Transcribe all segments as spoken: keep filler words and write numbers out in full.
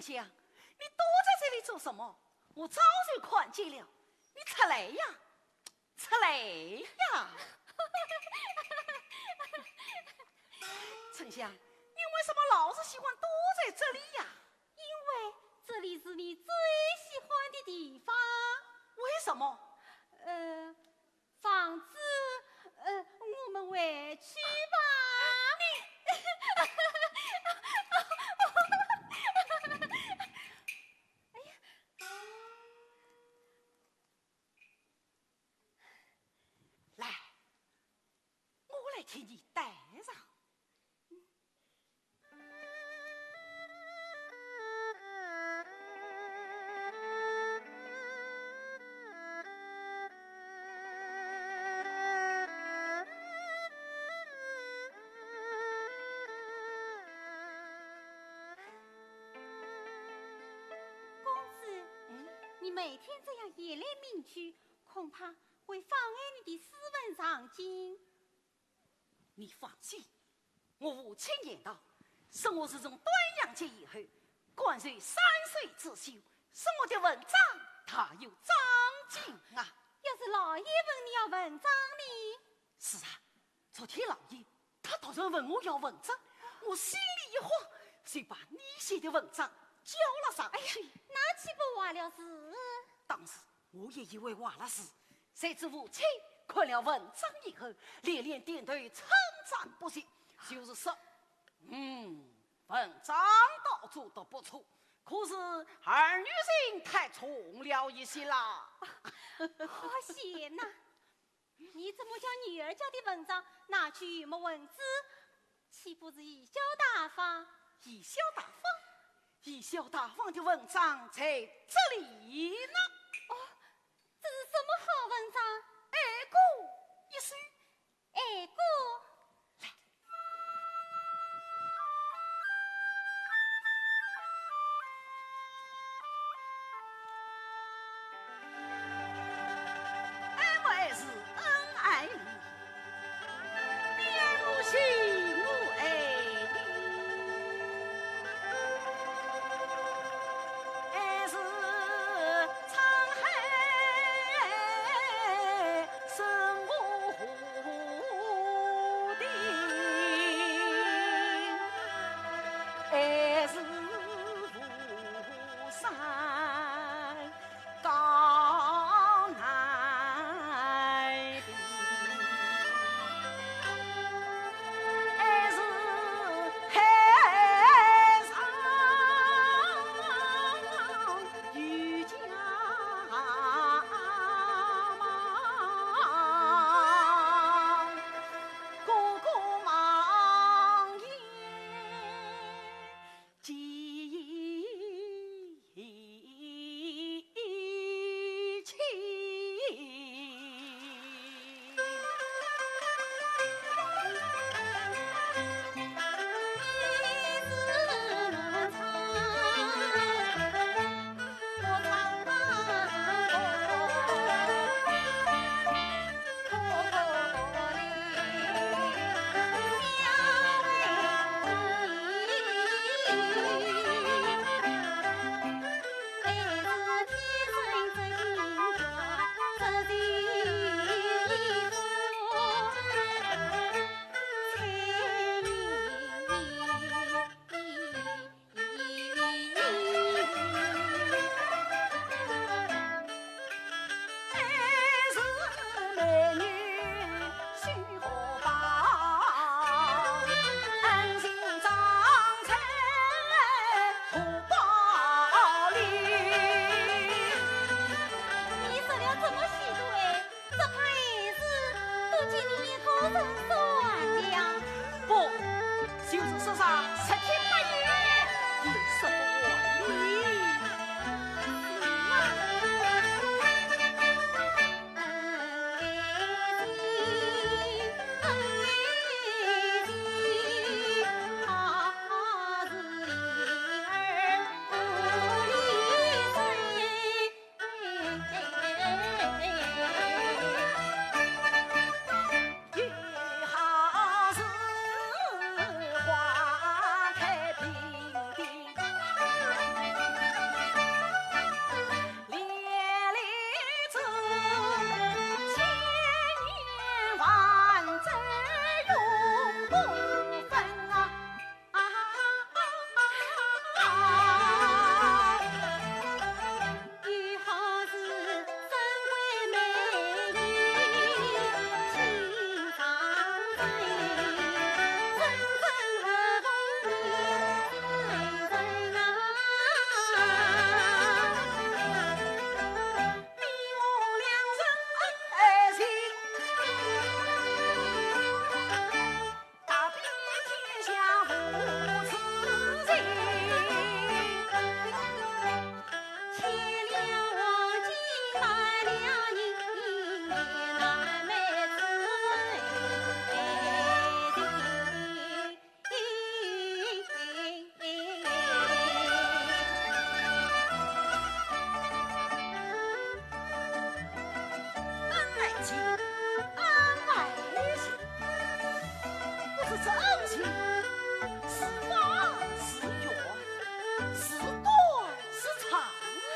香，你躲在这里做什么？我早就看见了，你出来呀，出来呀！沉香，你为什么老是喜欢躲在这里呀？因为这里是你最喜欢的地方。为什么？呃，房子，呃，我们回去吧。哎呀，来，我来替你带上。 公子，嗯？你每天这样夜来眠去，恐怕会妨碍你的诗文上进。 你放心，我父亲言道，说我自从端阳节以后，官受三岁之休，说我的文章大有长进啊。要是老爷问你要文章呢？是啊，昨天老爷他突然问我要文章，我心里一慌，就把你写的文章交了上去。哎呀，那岂不坏了事？当时我也以为坏了事，谁知父亲看了文章以后，连连点头，称赞不绝，就是说，嗯，文章倒做得不错，可是二月份太重了一些啦。好险呐！你怎么将女儿家的文章拿去没文字？岂不是贻笑大方？贻笑大方？贻笑大方的文章在这里呢。哦，这是什么好文章？哀歌一首。哀歌？来。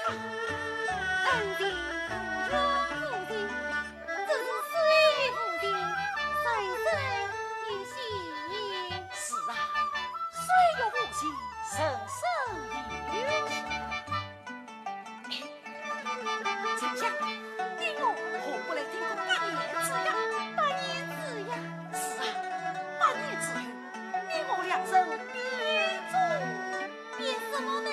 恩情不怨无情，只是虽无情，人生有幸。是啊，虽有无情，人生有幸。哎，沉香，你我何不来听个八言之约？八言之约？是啊，八年之后，你我两人有终。 为什么呢？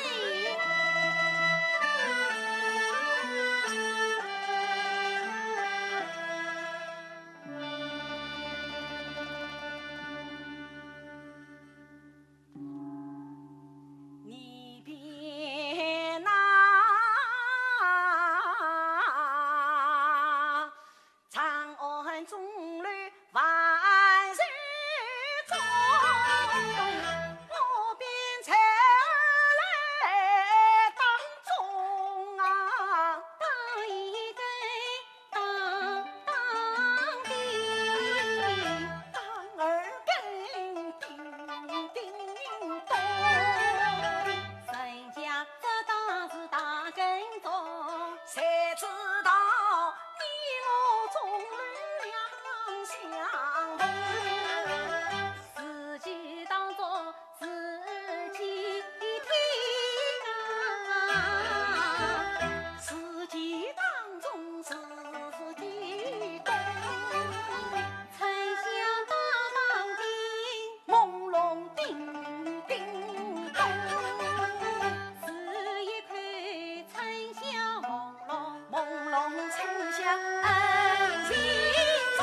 你别拿 长安钟楼万寿钟，我便在来当中啊，当一个当当的，当二更叮叮咚。人家这当是大跟钟，谁知道 你我钟楼两相逢，四季当中四季天啊，四季当中四季冬，春夏秋冬的 朦胧叮叮咚，是一口春香朦胧，朦胧春香恩情重。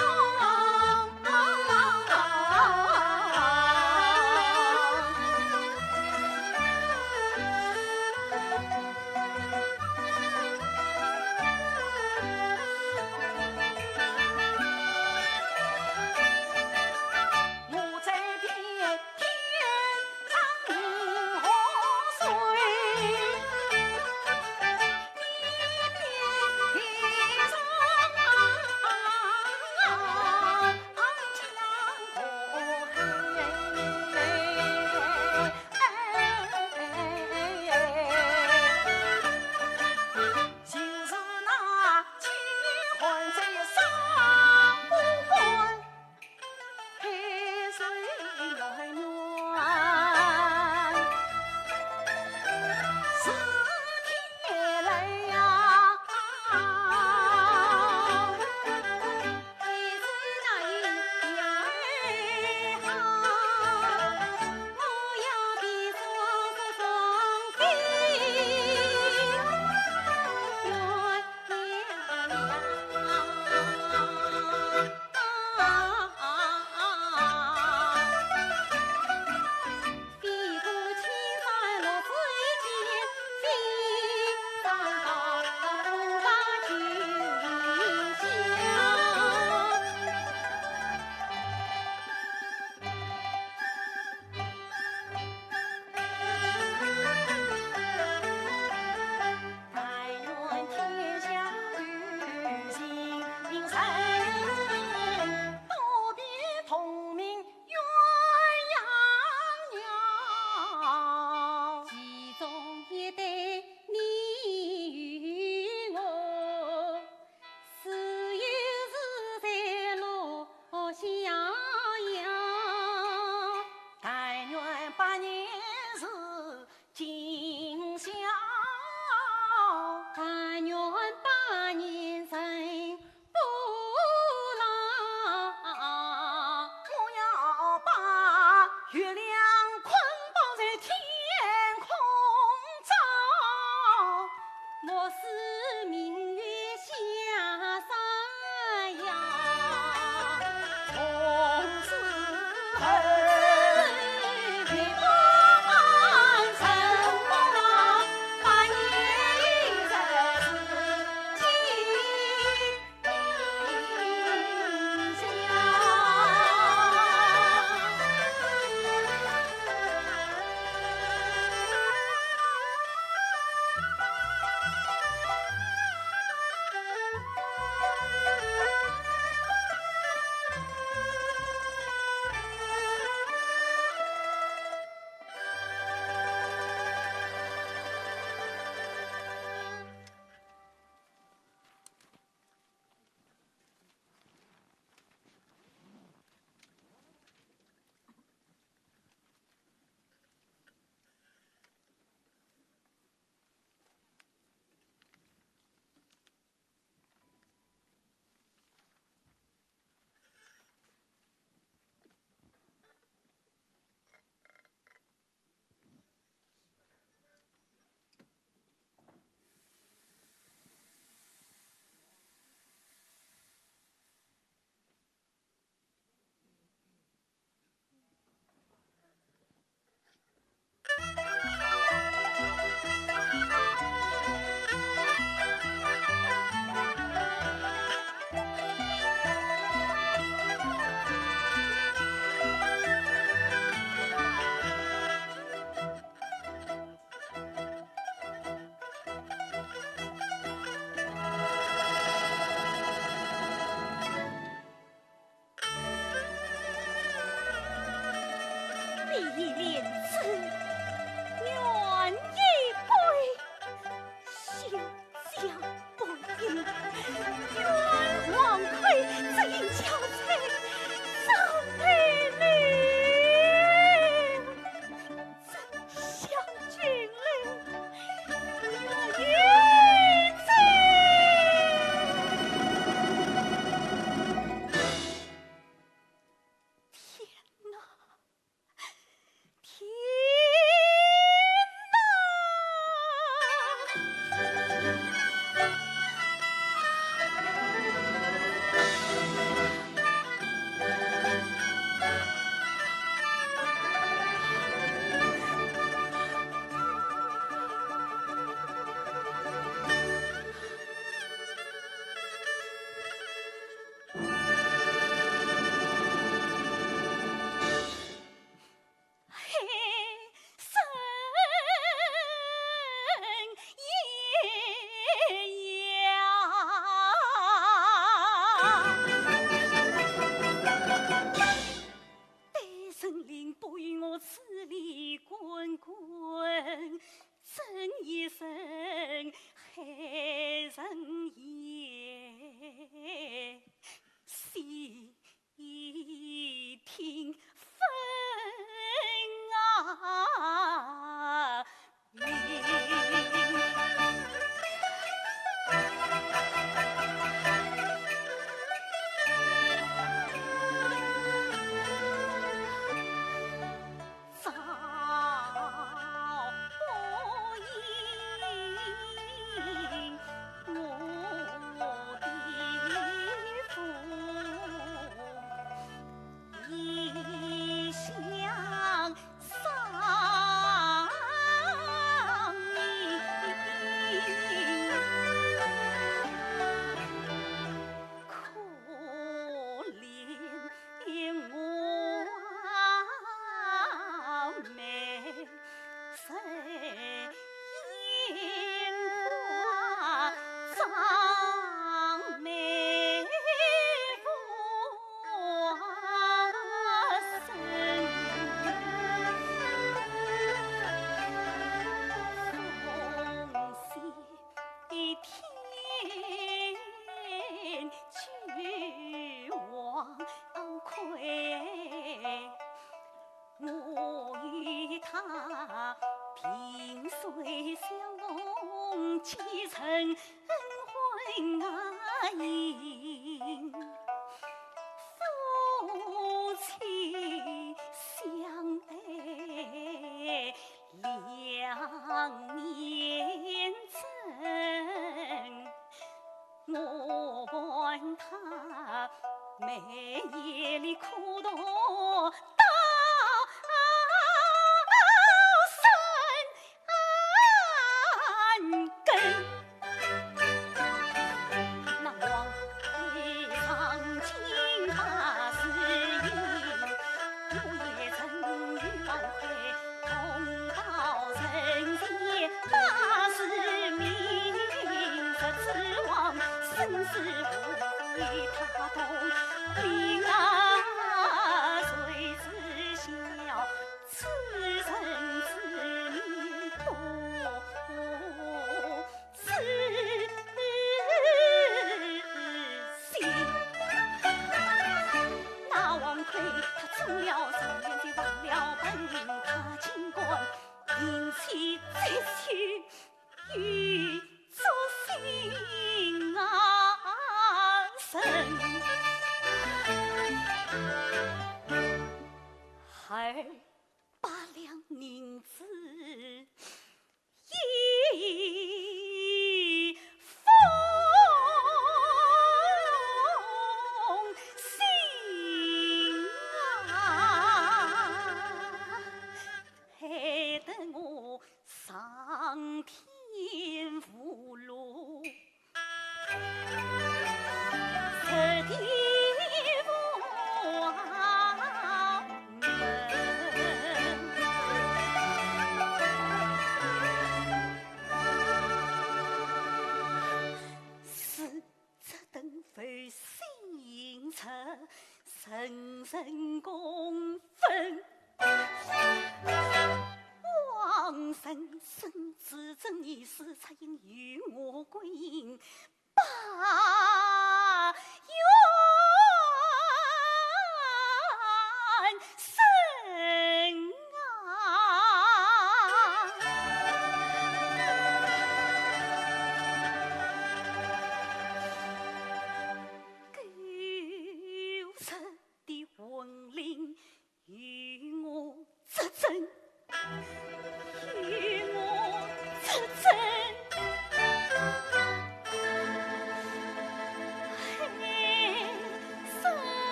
我这片天上河水，你边天上啊，江河海。 就是那清风在上不管，海水暖暖，是天来呀。 但愿天下有情人，多比同名 鸳鸯鸟。其中一对你与我，自幼是在落霞呀。但愿百年是 今宵，但愿百年人不老。我要把月亮捆绑在天空照，莫使明月下山。呀，对人领不与我势利滚滚，真一声害人言，细听分啊明。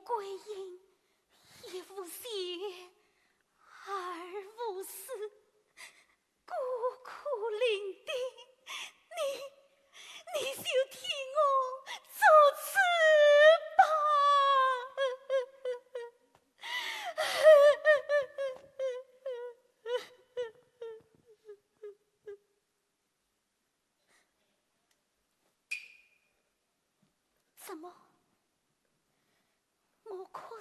桂英一无邪，二无私，孤苦伶仃，你，你就替我做主吧。怎么？莫哭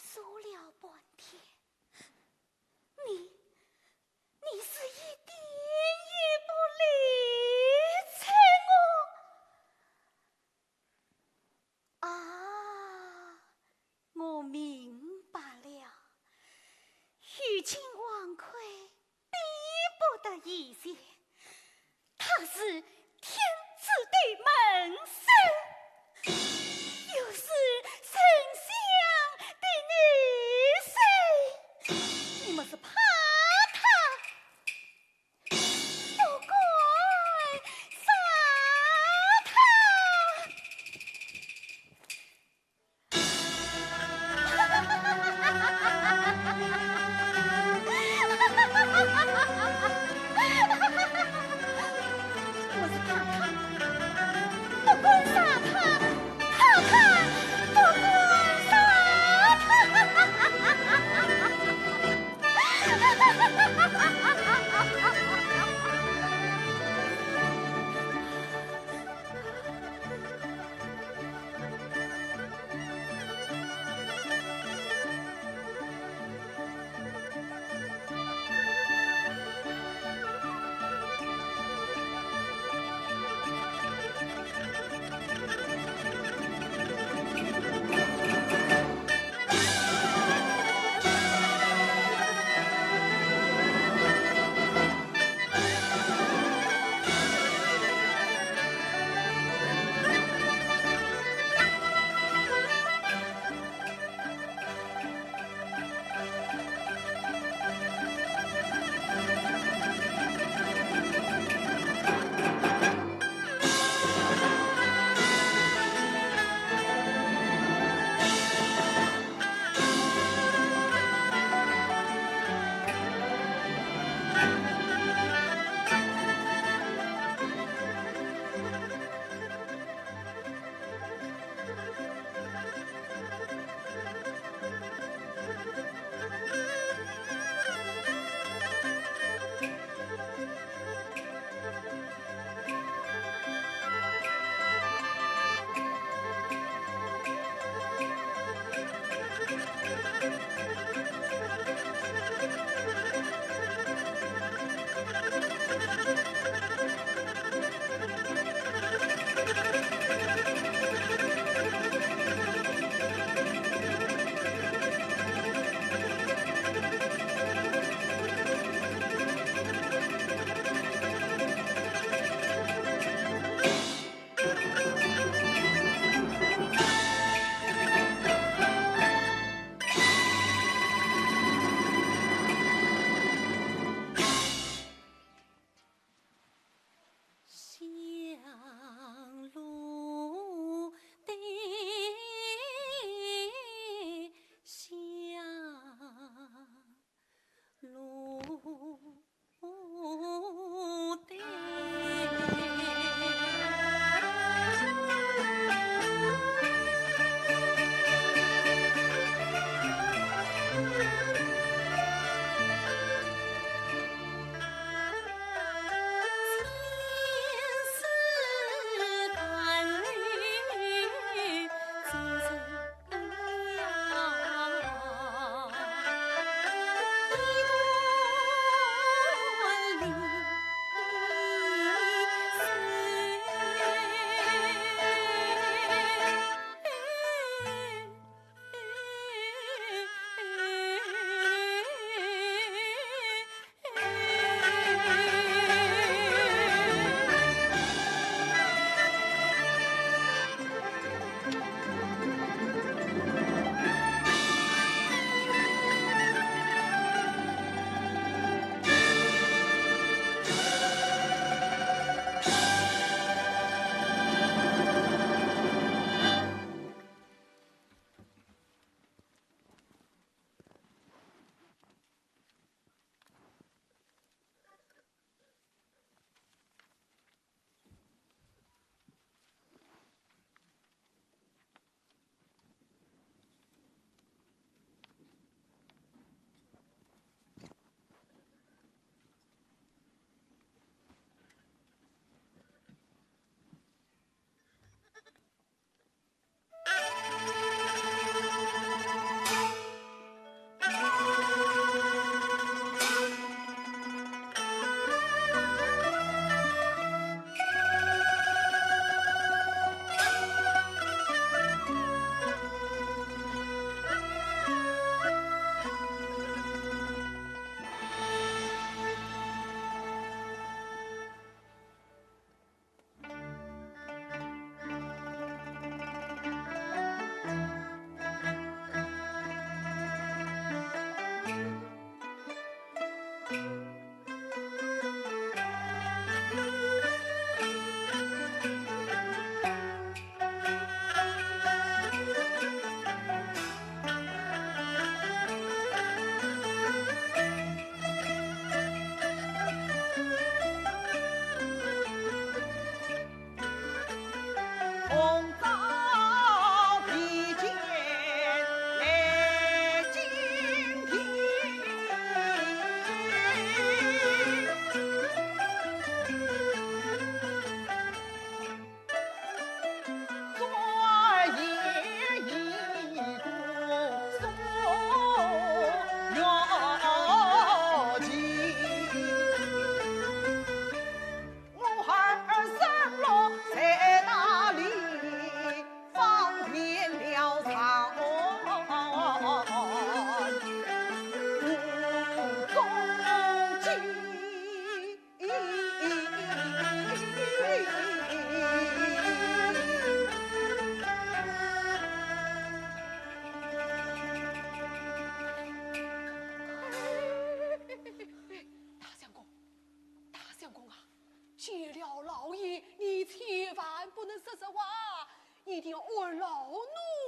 一定要按老奴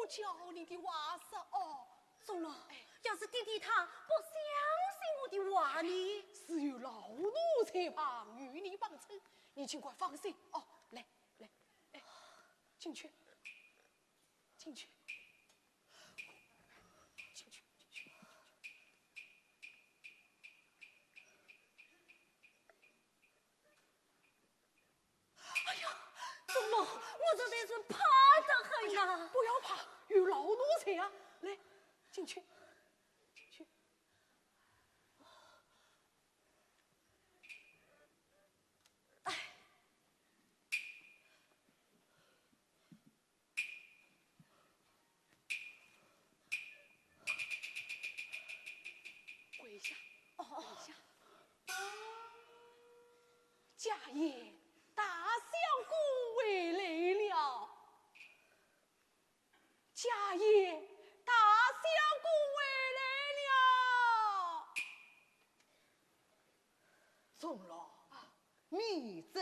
教你的话说哦。钟老，哎，要是爹爹他不相信我的话呢？自有老奴在旁与你帮衬，你尽管放心哦。来，来，哎，进去，进去，进去，进去。 哎呀，钟老，我实在是怕得很呐。不要怕，有老奴在啊。来，进去，进去。哎。 跪下，哦，跪下。家爷，大相公回来了。家爷，大相公回来了。 钟老，你怎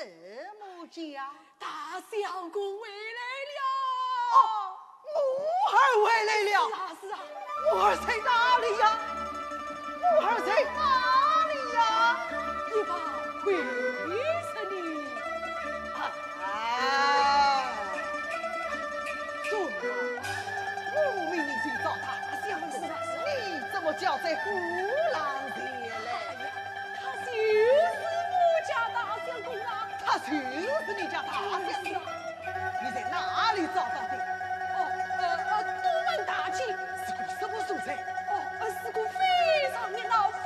么讲？大相公回来了。哦，我儿回来了。是啊，是啊。我儿在哪里呀？我儿在哪里呀？一旁跪着呢。啊，钟老，我明明寻找大相公，你怎么叫在我郎前来？ 哎呀，他就是我家大相公啊。他就是你家大相公？是啊。你在哪里找到的？哦，呃，呃，东门大街。是个什么所在？哦，呃，是个非常热闹、非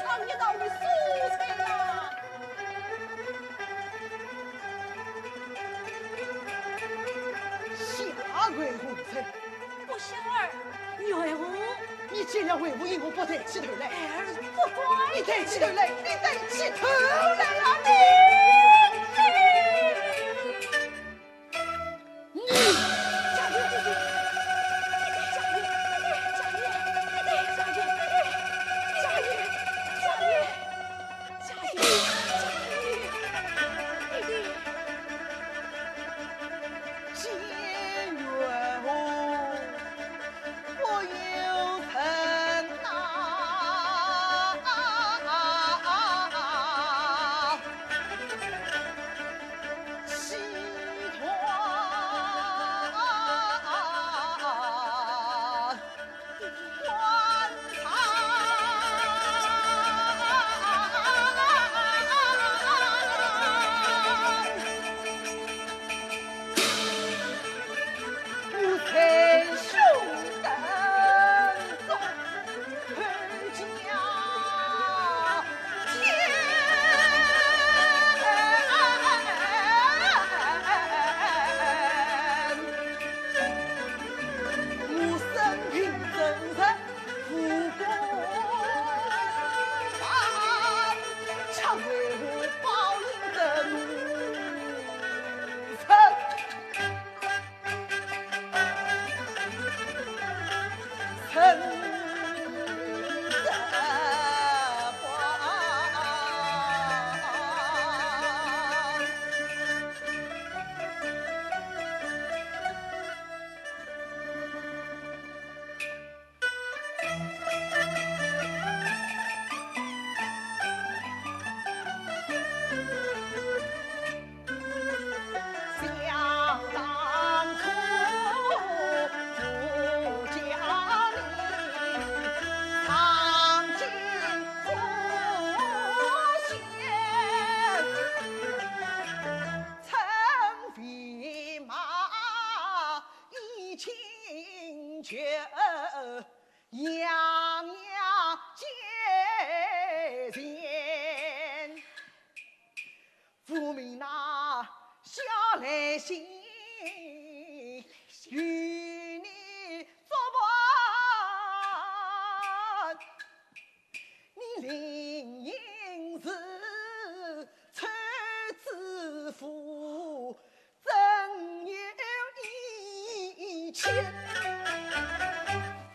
常热闹的所在啊。下跪何罪？ 不孝儿，岳父。你见了岳父，为何不抬起头来？孩儿不敢。你抬起头来，你抬起头来呀，你！你！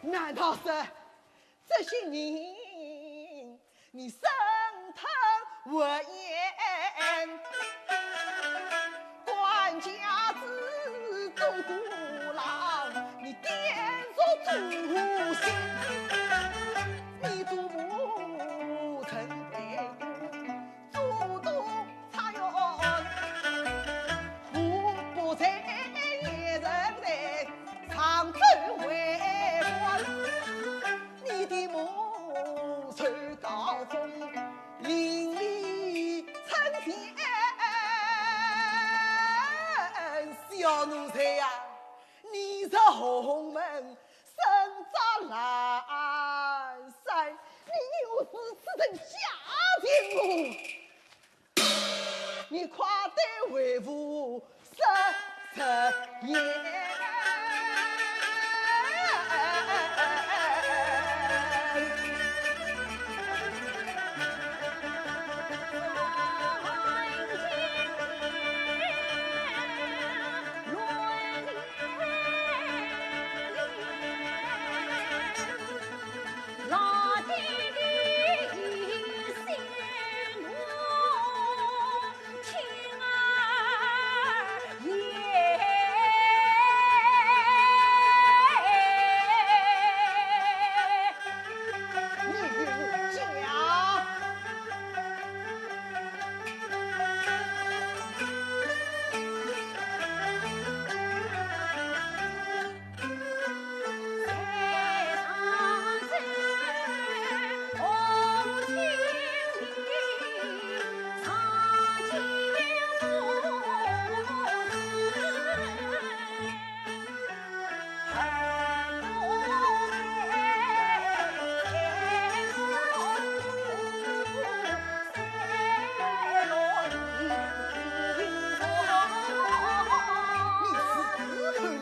难道是这些年你生吞活咽，官家子弟都邻里称赞，小奴才呀，你是洪门，身着烂衫，你有如此等下贱哦！你快对为父 你是个女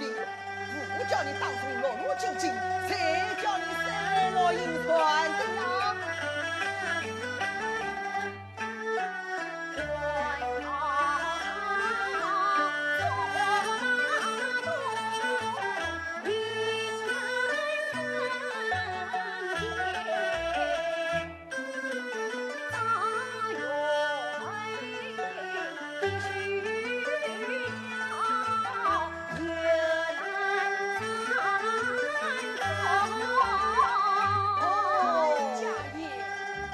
人，我叫你打入落落井井，才叫你水落石出的呀。 哦，家爷，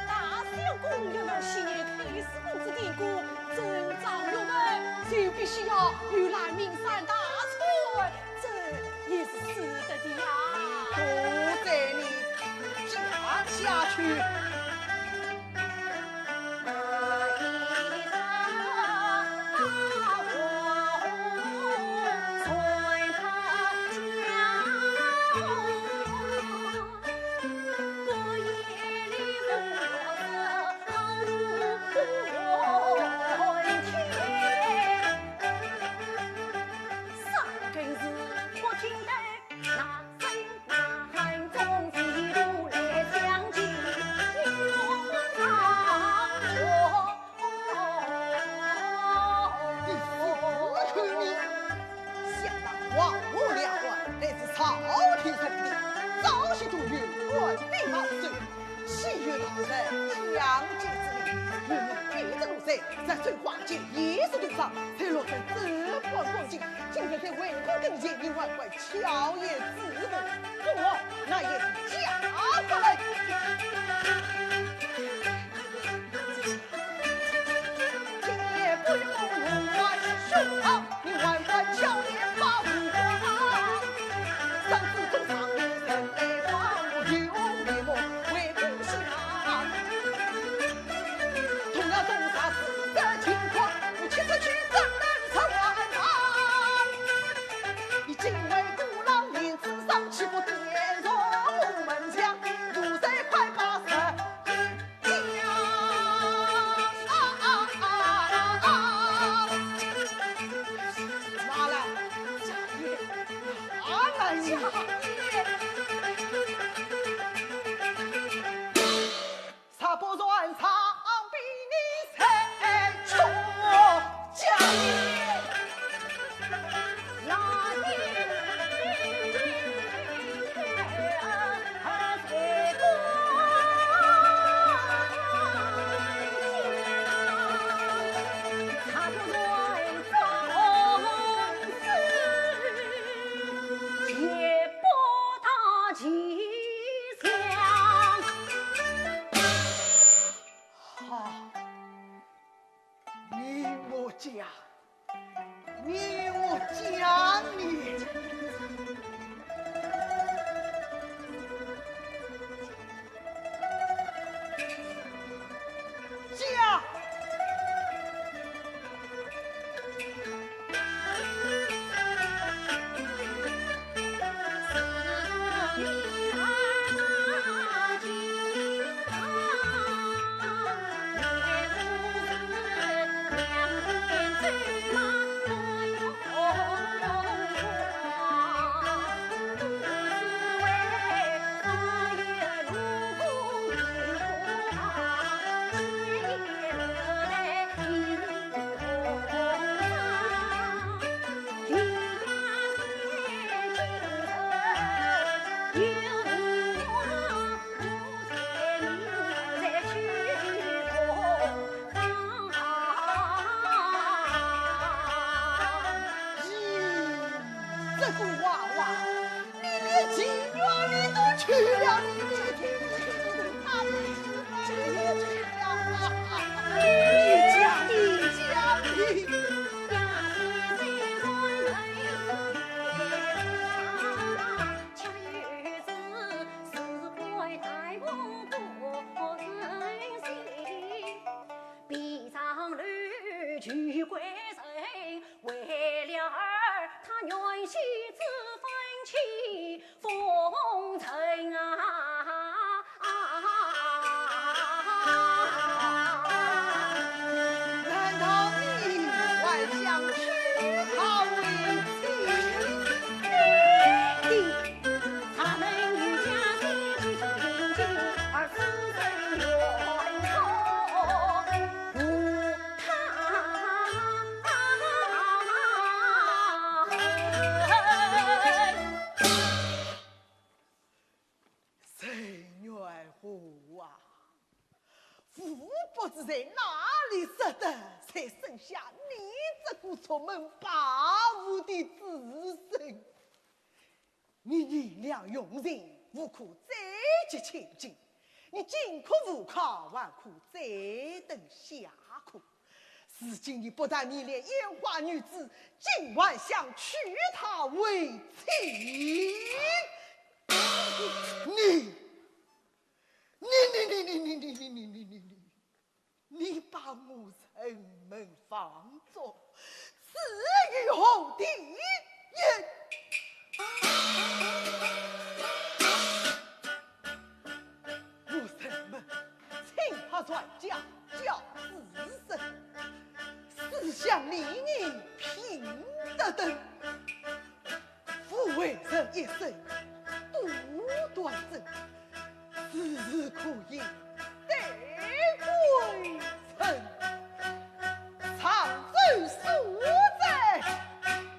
大相公要拿昔日太师公子的功，遵照约定，就必须要游览名山大川，这也是使得的呀。多谢你讲下去。 你死个头你！想当王母娘娘乃是朝廷上的，朝夕都有官兵把守，岂有大人强将之理？明明与这奴才在水花间一时途上，才落得这般光景，今日在回宫跟前，你还敢巧言之物，不过那也是假不来。 你今为孤狼，临死上岂不点着我们枪？奴才快许贵人为了儿，他愿弃子分妻奉陈啊。难道你还想娶她为妻？爹爹，咱们一家亲情，儿子情愿错过他。陈元和啊，我不知在哪里拾得，才生下你这个出门拜武的子孙。你贤良用人，无可再结千金；你尽可无靠，还可再登下客。如今你不但迷恋烟花女子，竟还想娶她为妻。你，你，你，你，你，你，你，你，你，你，你，你，你把我人门放逐，置于何地？我人门请他传家，教子孙，思想礼义，品德等。 父为人一生多端正，时时可以戴罪臣，常州所在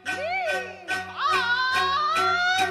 你罢了。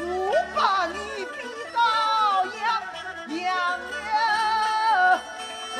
我把你逼到阳，阳，阳关。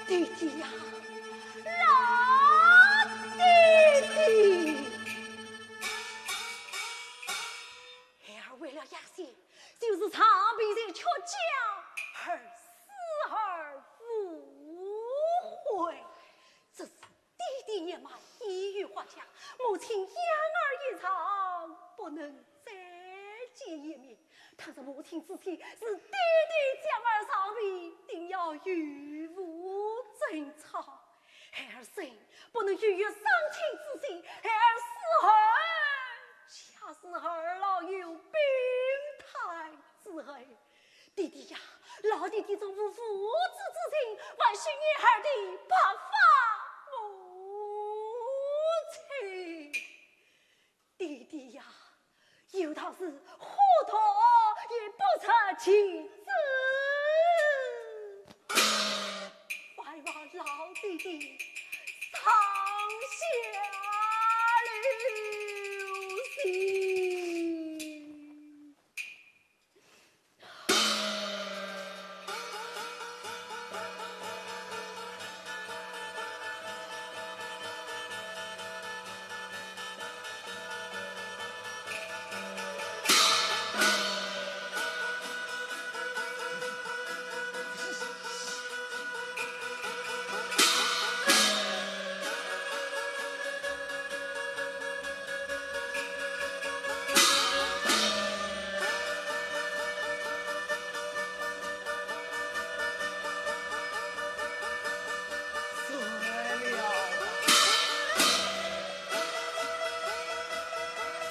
爹爹呀，老爹爹！孩儿为了雅兴，就是长病在曲江，而死而无悔。只是爹爹年迈，易于花甲，母亲养儿一场，不能再见。一面，倘若母亲知悉是爹爹将儿藏匿，定要与父争吵。孩儿虽不能逾越丧亲之心，孩儿思儿，恰是儿老有病态之后。爹爹呀，老爹爹从无父子之情，还是女儿的白发母亲。 爹爹呀，有道是虎毒也不入其子，还望老爹爹上下留心。 算了吧，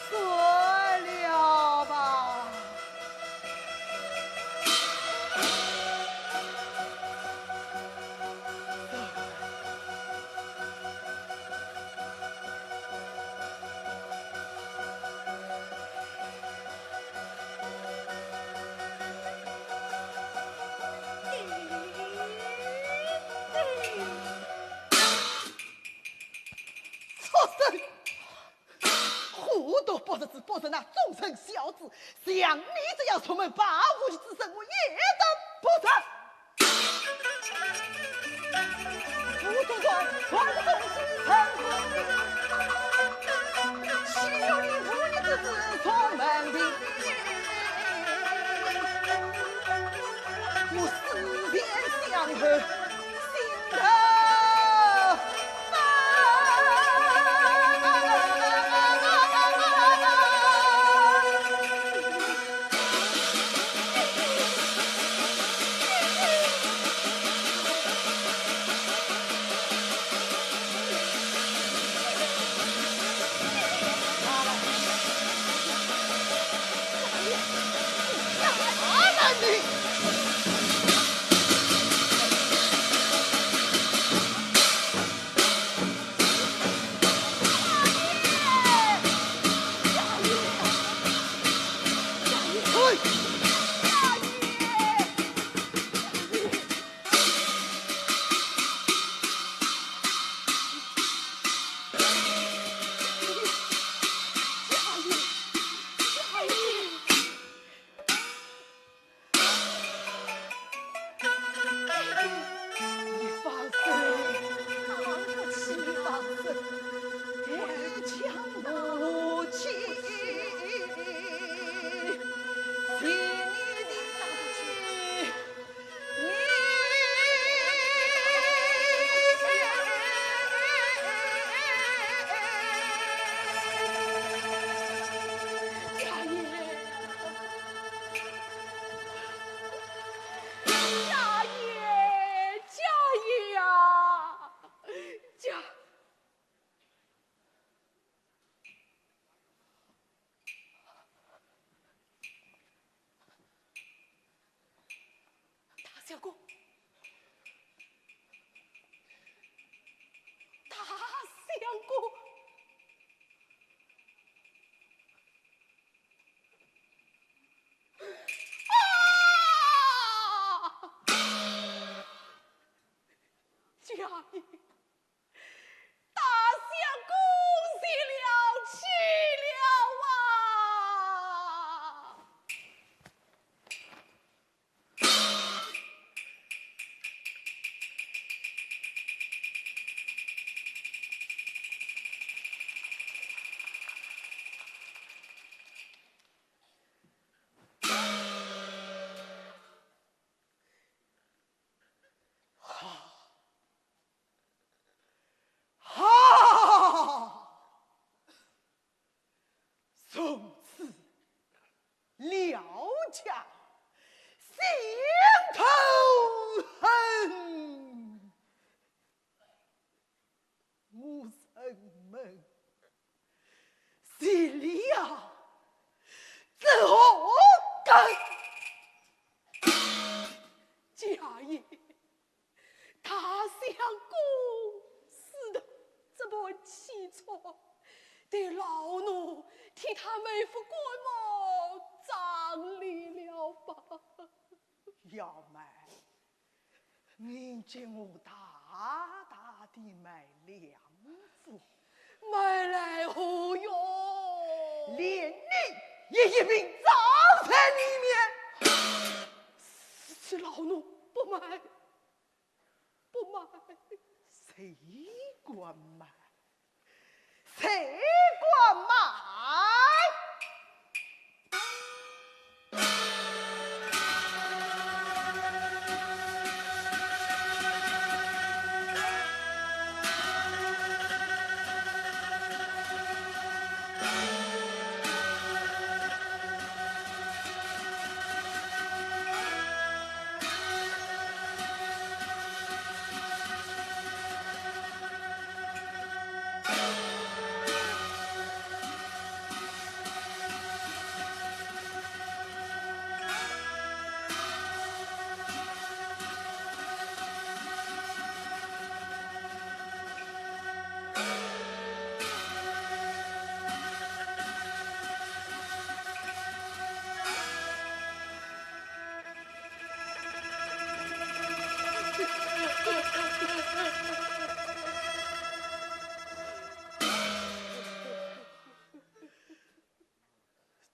算了吧。 畜生！虎毒不入子，不入那忠臣孝子，像你这样出门报复之人，我一定不饶。武松王，王公子，陈公子，岂有你忤逆之子从门庭？我思前想后， 你放手，你放手，我讲不起。请你的，你，家爷。 家爷，家爷呀，家，大相公，大相公。 啊！家爷，大相公息了气了啊！家心头恨。我沉闷，心里呀，真何干？家爷，他想公事的这般凄楚，待老奴替他买副棺木葬礼了吧。要买，你给我大大地买两副。买来何用？连你也一并葬在里面。是，是，老奴不买。 不买。谁敢买？谁敢买？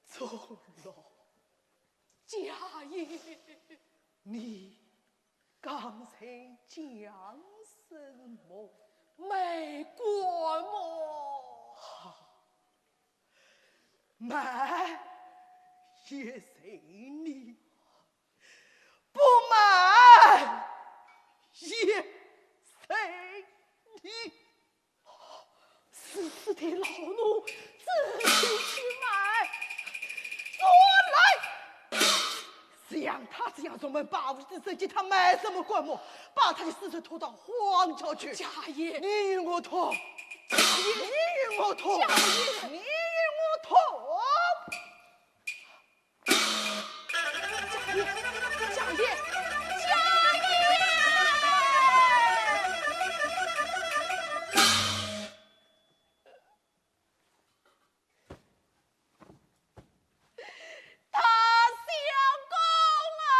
走了。家爷。你刚才讲什么？卖棺木。好，卖也随你，不卖也随你。 是，是的，老奴自己去买。我来。像他这样专门把我的身给他买什么棺木？把他的尸首拖到荒郊去。家爷。你与我拖。家爷。你与我拖。家爷。你与我拖。 家爷，家爷，家爷！大相公啊！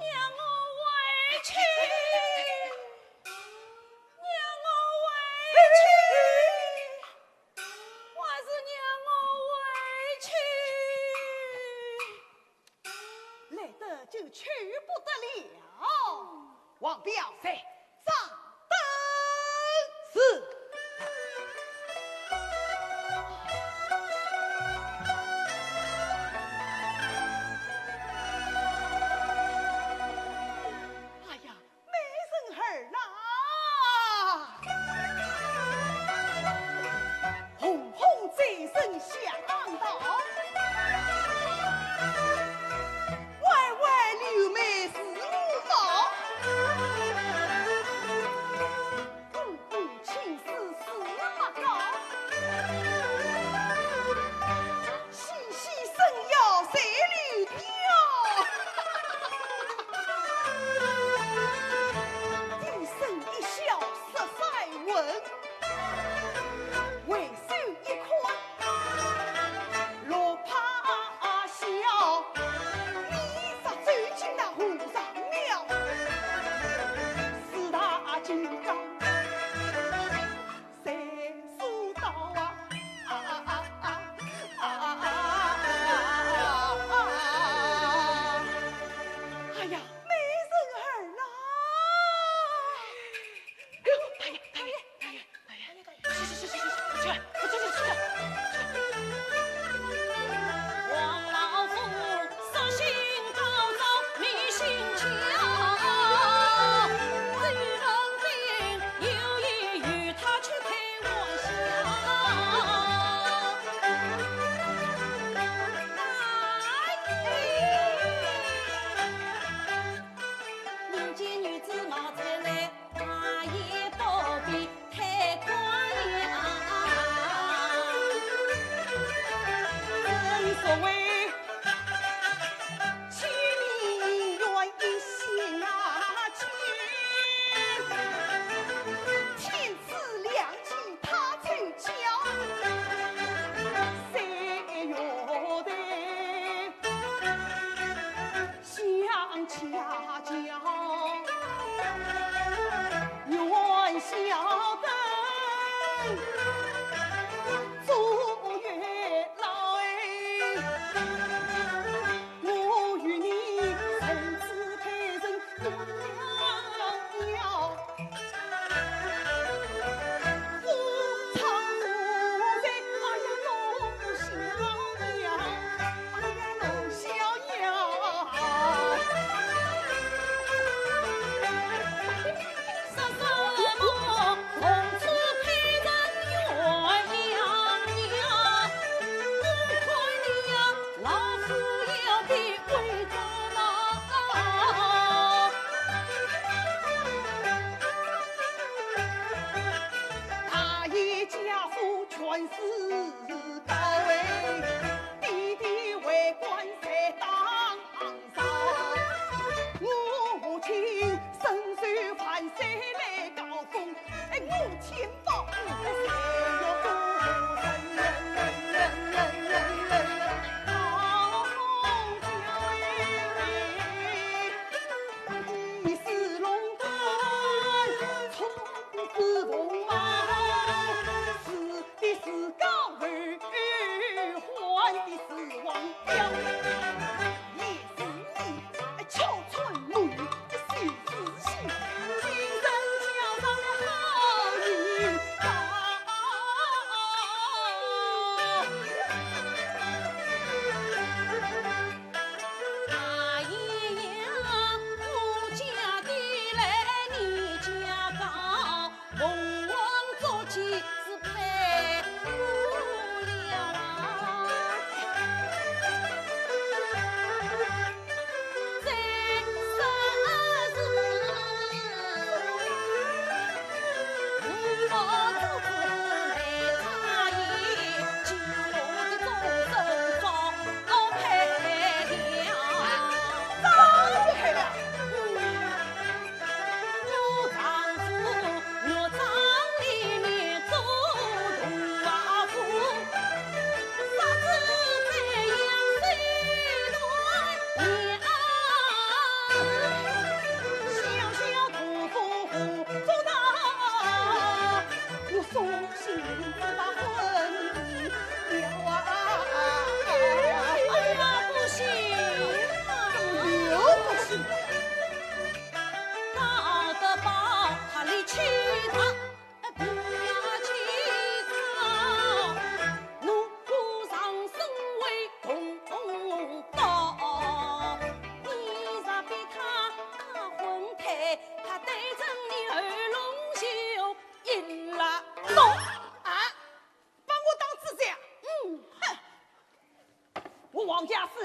让我回去，让我回去，还是让我回去。来得就去不得了。王彪在。 掌灯。是。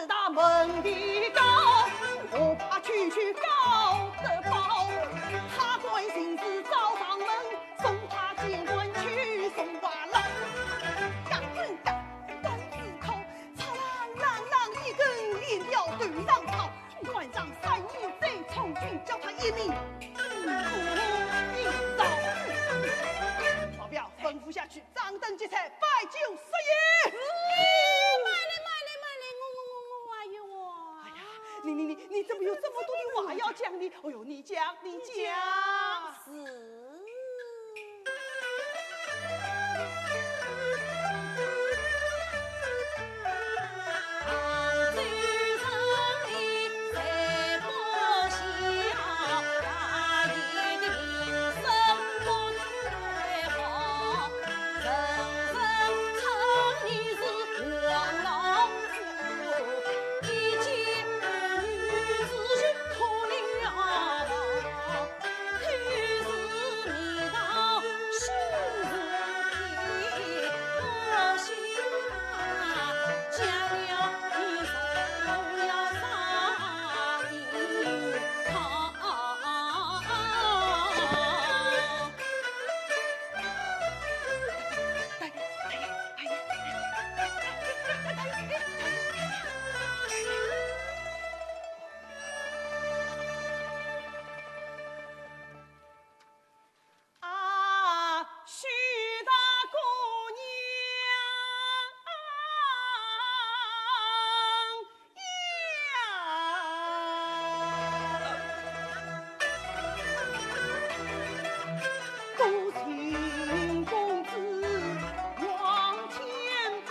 大门的高，我怕区区高得高，他管闲事找上门，送他见官去送话郎。呀，真呀，官司口，嚓啷啷啷，一根链条头上套，晚上三年再从军，叫他一命呜呼一遭。保镖吩咐下去，掌灯结彩，摆酒设宴。哎，慢来，慢来，慢来，我，我，我，我，哎呦啊！哎呀，你，你，你，你怎么有这么多的话要讲呢？哎呦，你讲，你讲。是。啊，许大姑娘呀，多情公子望天拜，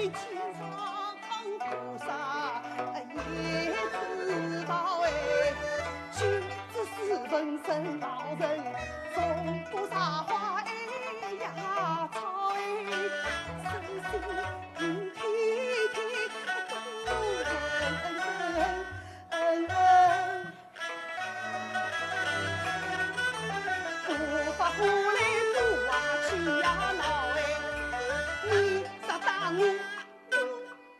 天上菩萨也知道哎。 君子斯文圣道人，送不茶花哎呀草哎，身心平平平，都恩恩恩恩。不发不来不啊去呀闹哎，你啥打我？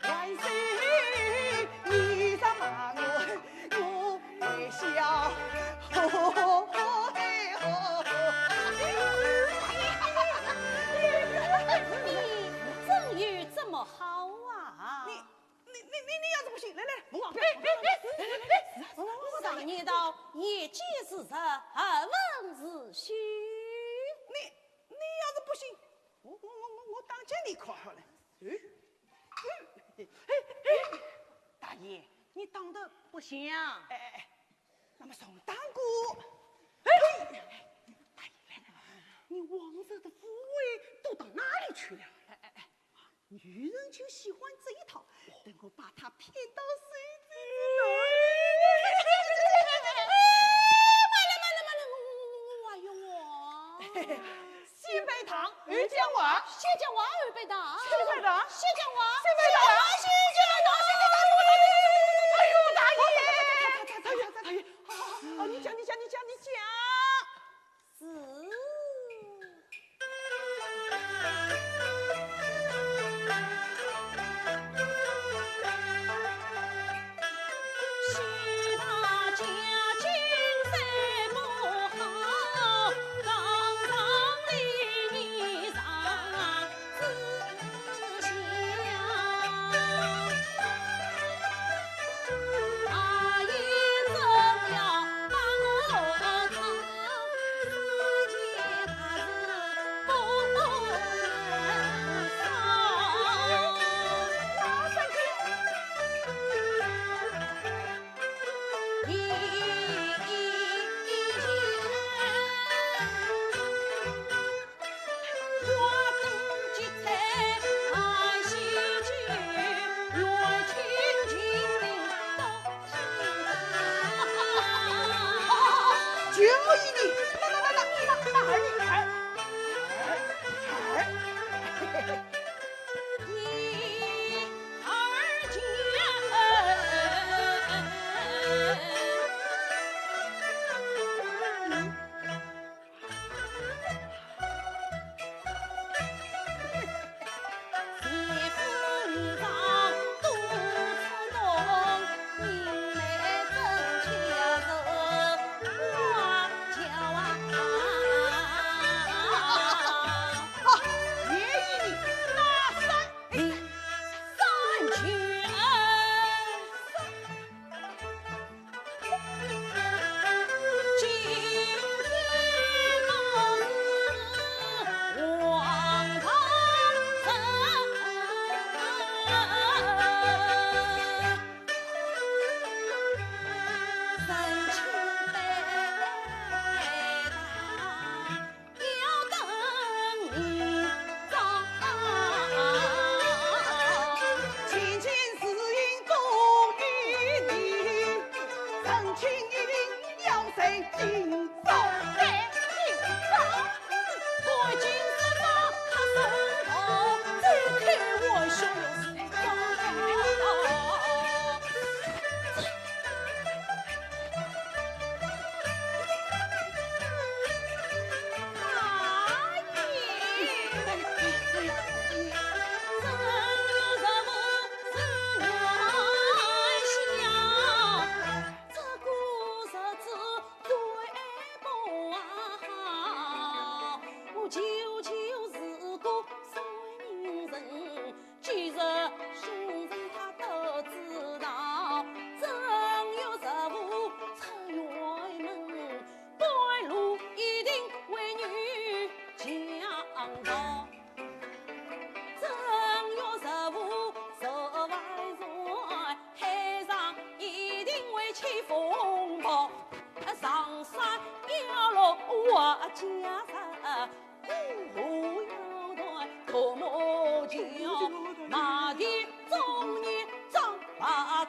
万岁，你咋骂我？我也笑。吼吼吼嘿吼。你真有这么好啊？你，你，你，你，你要是不信，来，来，来，我往这，哎，哎，哎，哎，我往这。常言道，眼见是实，耳闻是虚。你，你要是不信，我，我，我，我，我打给你看好了。哎，哎，哎，大爷，你打得不响。哎，哎，哎，那么从打过。哎，大爷，你往日的富贵都到哪里去了？哎，哎，哎，女人就喜欢这一套，等我把她骗到手之后。慢了，慢了，慢了，我，我，我，哎呦，我。 先拜堂，后讲话。先讲话，后拜堂。先拜堂，先讲话，先拜堂，先讲话。哎呦，大爷！哎呀，大爷，好，好，好，你讲，你讲，你讲，你讲。是。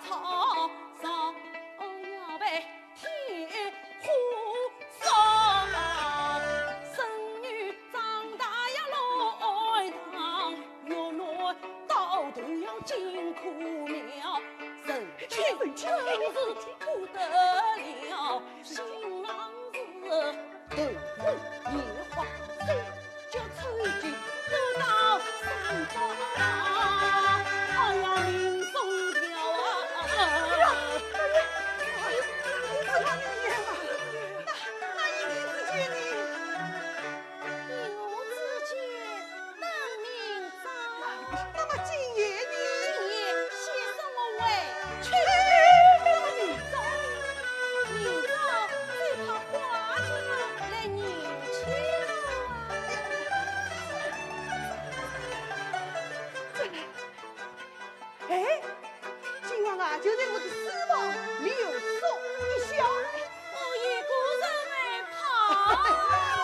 草上要被天花烧，孙女长大要落堂，月落到头要进苦庙，人间真是苦得了，新郎是头昏眼花，手 脚抽筋，走到山高。哎呀，命送掉啊！哎呀，哎呀，哎呀，那，那一年之间呢？一年之间，等明朝。那么今夜呢？今夜先送我回去。哎，那么明朝呢？明朝只怕花轿来迎接我啊。 哎，今晚啊，就在我的书房留宿一宵。我一个人害怕。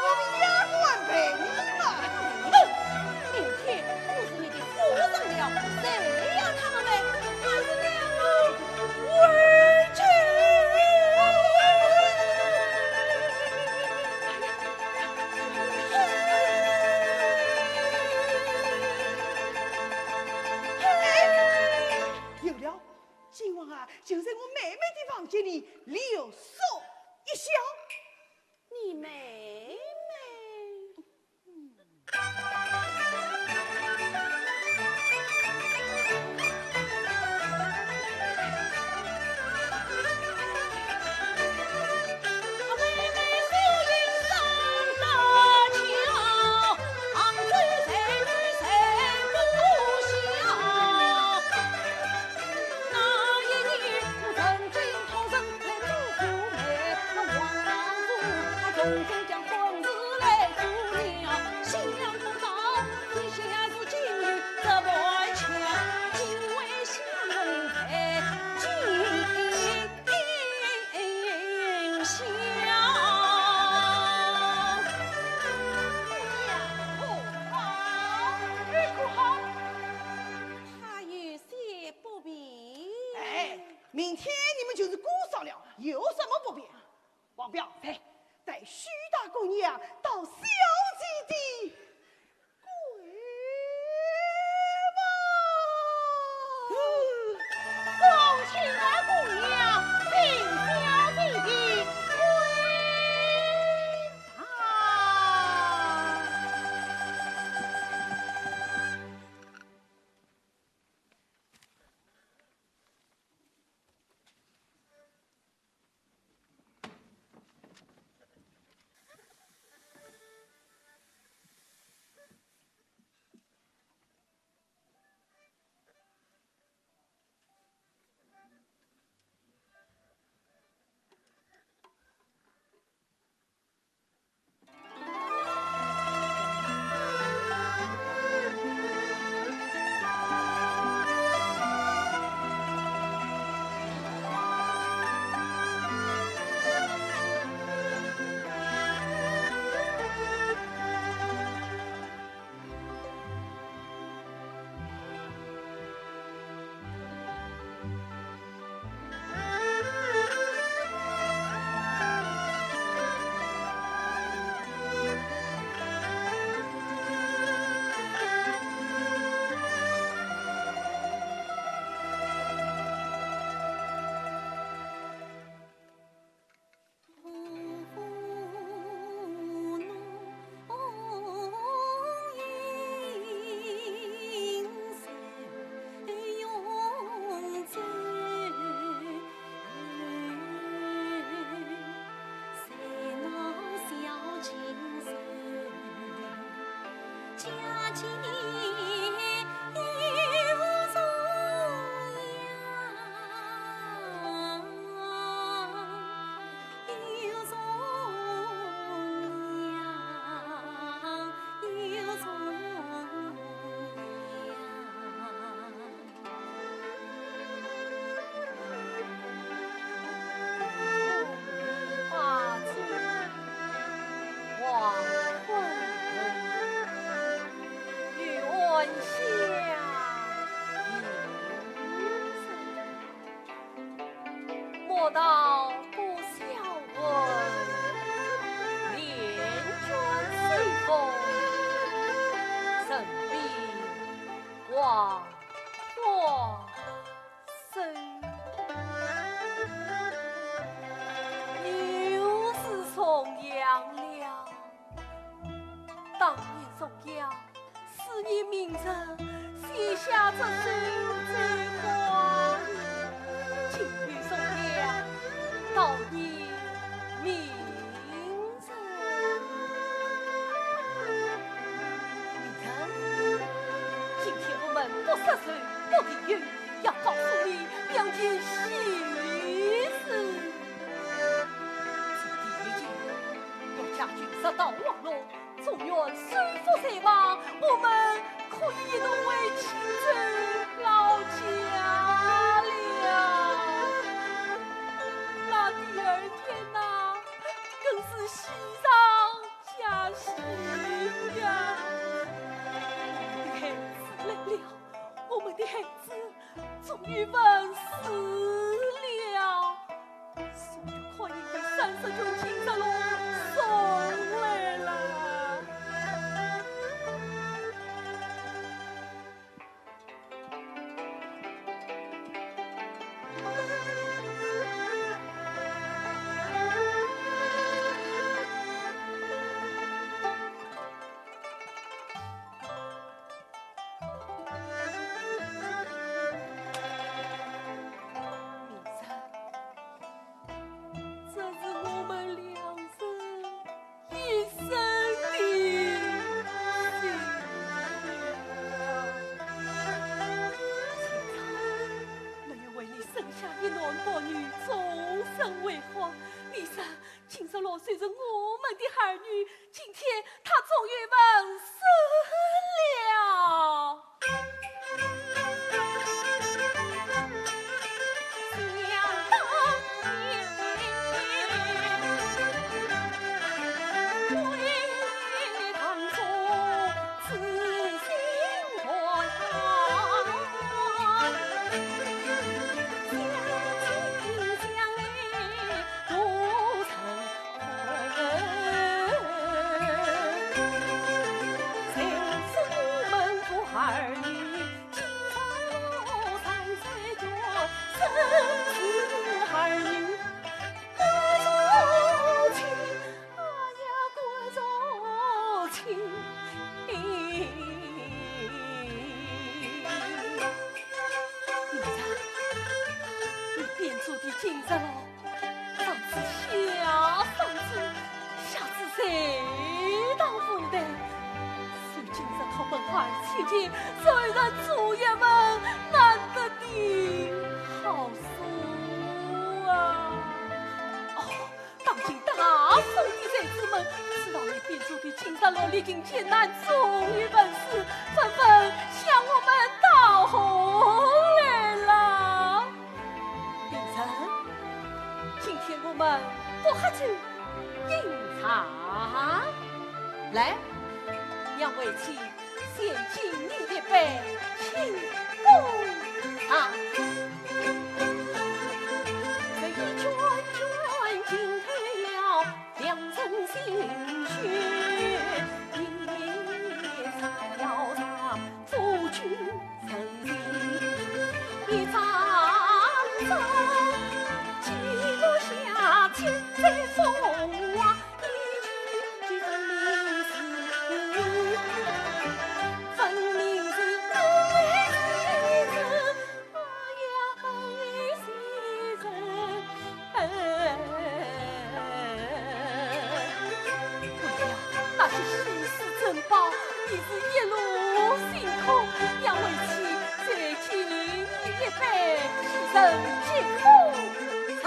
我们丫鬟陪你嘛。哼，明天我是你的夫人了，谁要他们，还是让我回去。 有了，今晚啊，就在我妹妹的房间里留宿一宵。你妹妹？他有些不便。哎，明天你们就是姑嫂了，有什么不便？王彪，在，带许大姑娘到小姐的闺房。是，送许大姑娘进小姐的闺房。道不孝文，连卷随风，人比黄花瘦。又是重阳了。当年重阳， 思念明月，写下这首醉花吟。今日重阳，悼念明月。明月，今天我们不杀生，不提酒，要告诉你两件喜事。这第一件，我家君上到黄龙， 中原收复山防，我们可以一同回青州老家了。那第二天呐，更是喜上加喜呀！我们的孩子来了，我们的孩子 终于问世了。送去看一个三十斤金石螺送来了。明月，这是我们两人一生的心愿啊！今朝能有为你生下一男半女，终身为欢，明月， 金石螺虽是我们的儿女，今天他终于问世了。想当年，为当初 哎呀，关仲卿。明月，你编做的金石螺，上至下，上至，下至隋唐五代，虽金石刻本而且见，虽然朱一文难得的好书啊！哦， 当今大宋的才子们，知道你编做的金石螺历经艰难，终于问世，纷纷向我们道贺来了。明月，今天我们不喝酒，饮茶。来，让为妻 先敬你一杯清风茶。这一卷卷惊退了良辰新雪，一茶要茶夫君成亲，一张张记录下千载风华。 那些稀世珍宝，你是一路辛苦，要为妻再敬你一杯，提神解风茶。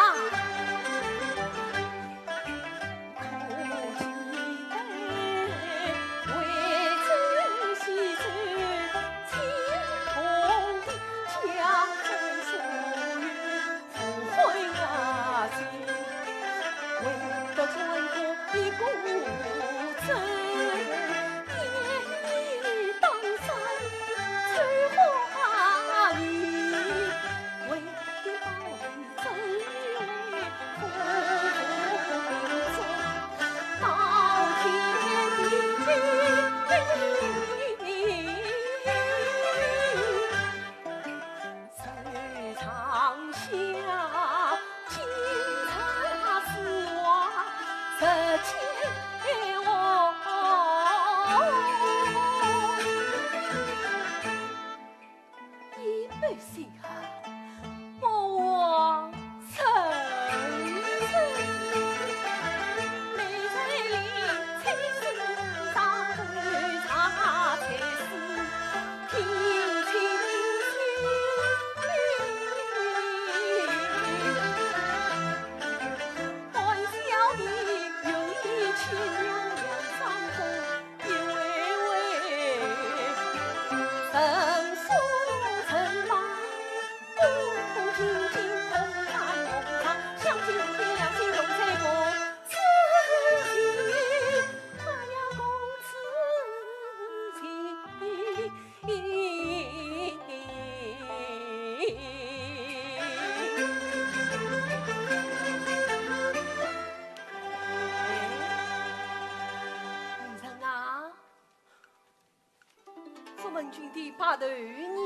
头呢，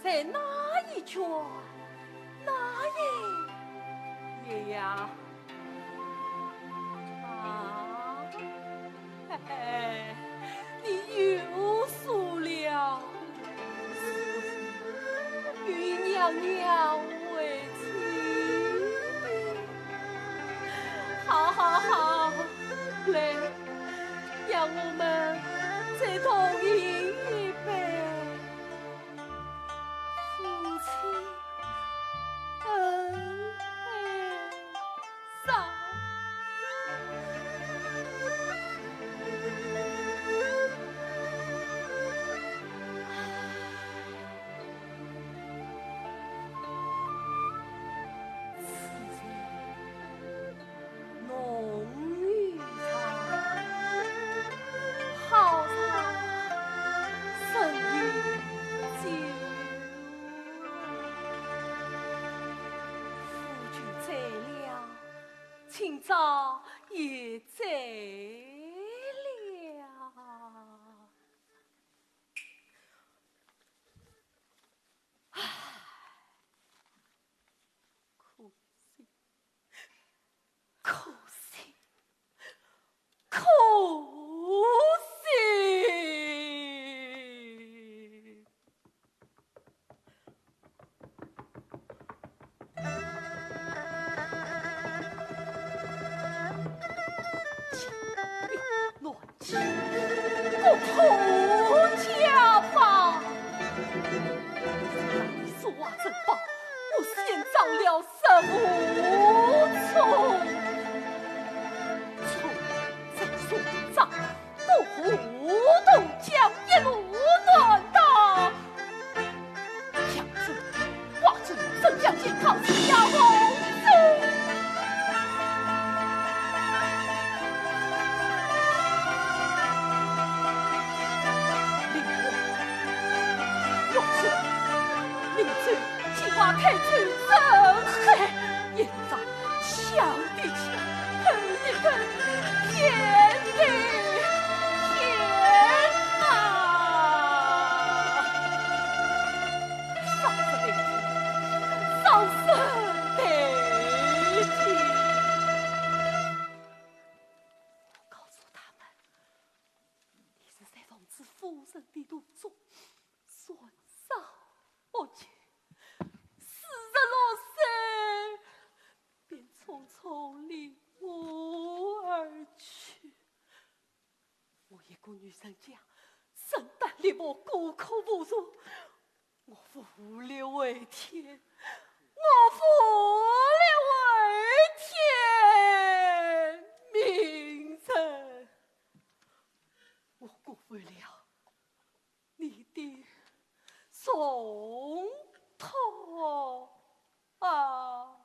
在哪一圈？哪一？爷呀！啊，嘿嘿，你又输了。与娘娘为妻。好好好，来，让我们再同饮一杯。 夫妻恩爱上。此情 浓于茶，好茶胜于酒。夫君醉了，今朝也醉了。唉，可惜。 可惜，可惜。请你暖气，共同家法。你说话真棒，我先找了 沈无冲，冲在松江，过河渡江，一路南打，扬州、瓜州、镇江、建康、徐阳、洪州。令我，我去，明州 计划开出人海，一场枪地起，后一个天地天啊！伤势累天，伤势累天。我告诉他们，你是在奉旨夫人的途中，船上 我就四十六岁，便匆匆离我而去。我一个女人家，身单力薄，孤苦无助，我无力回天，我无力回天明州。我辜负了 你的重托啊！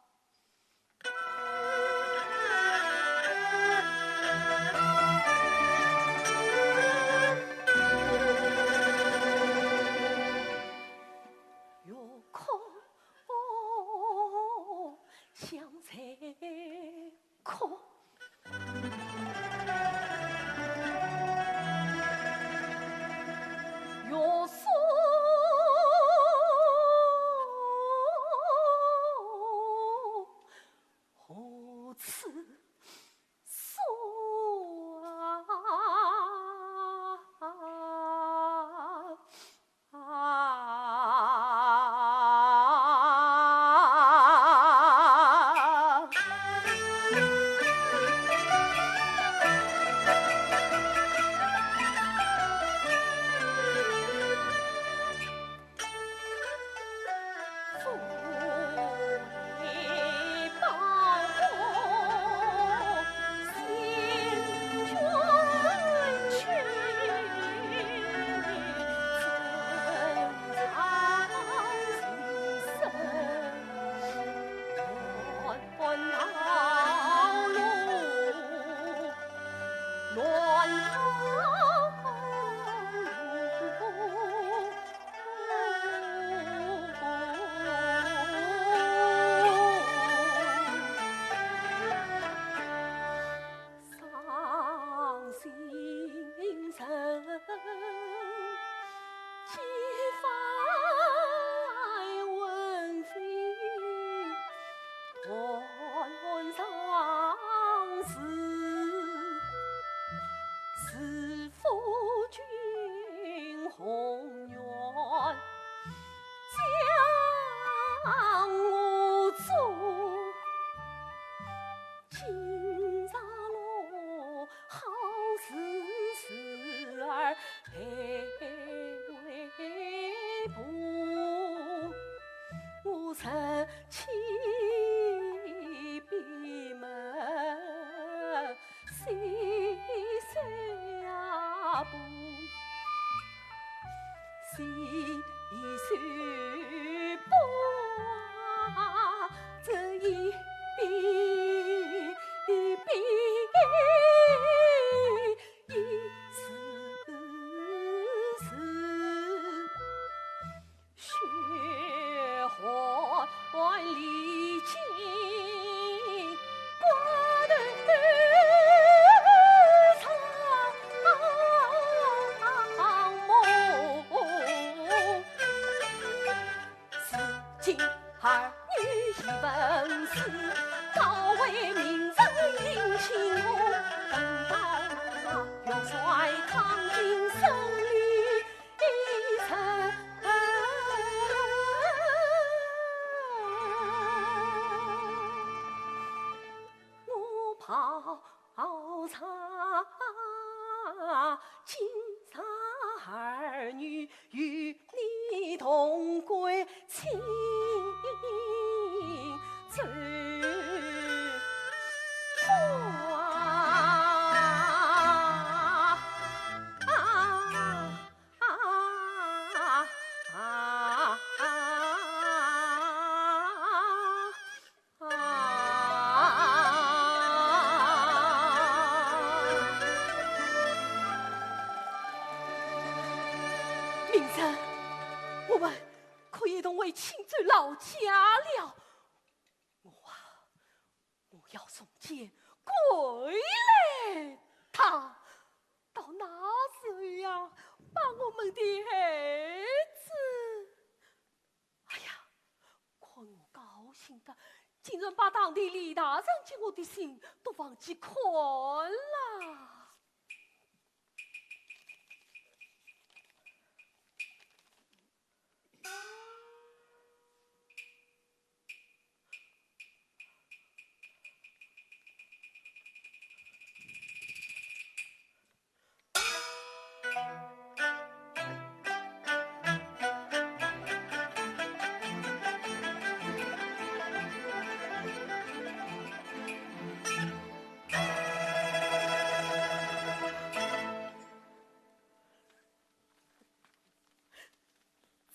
明日，我们可以同回青州老家了。我啊，我要重见桂兰她，到那时候呀，把我们的孩子……哎呀，看我高兴的，竟然把堂弟李大人给我的信都忘记看了。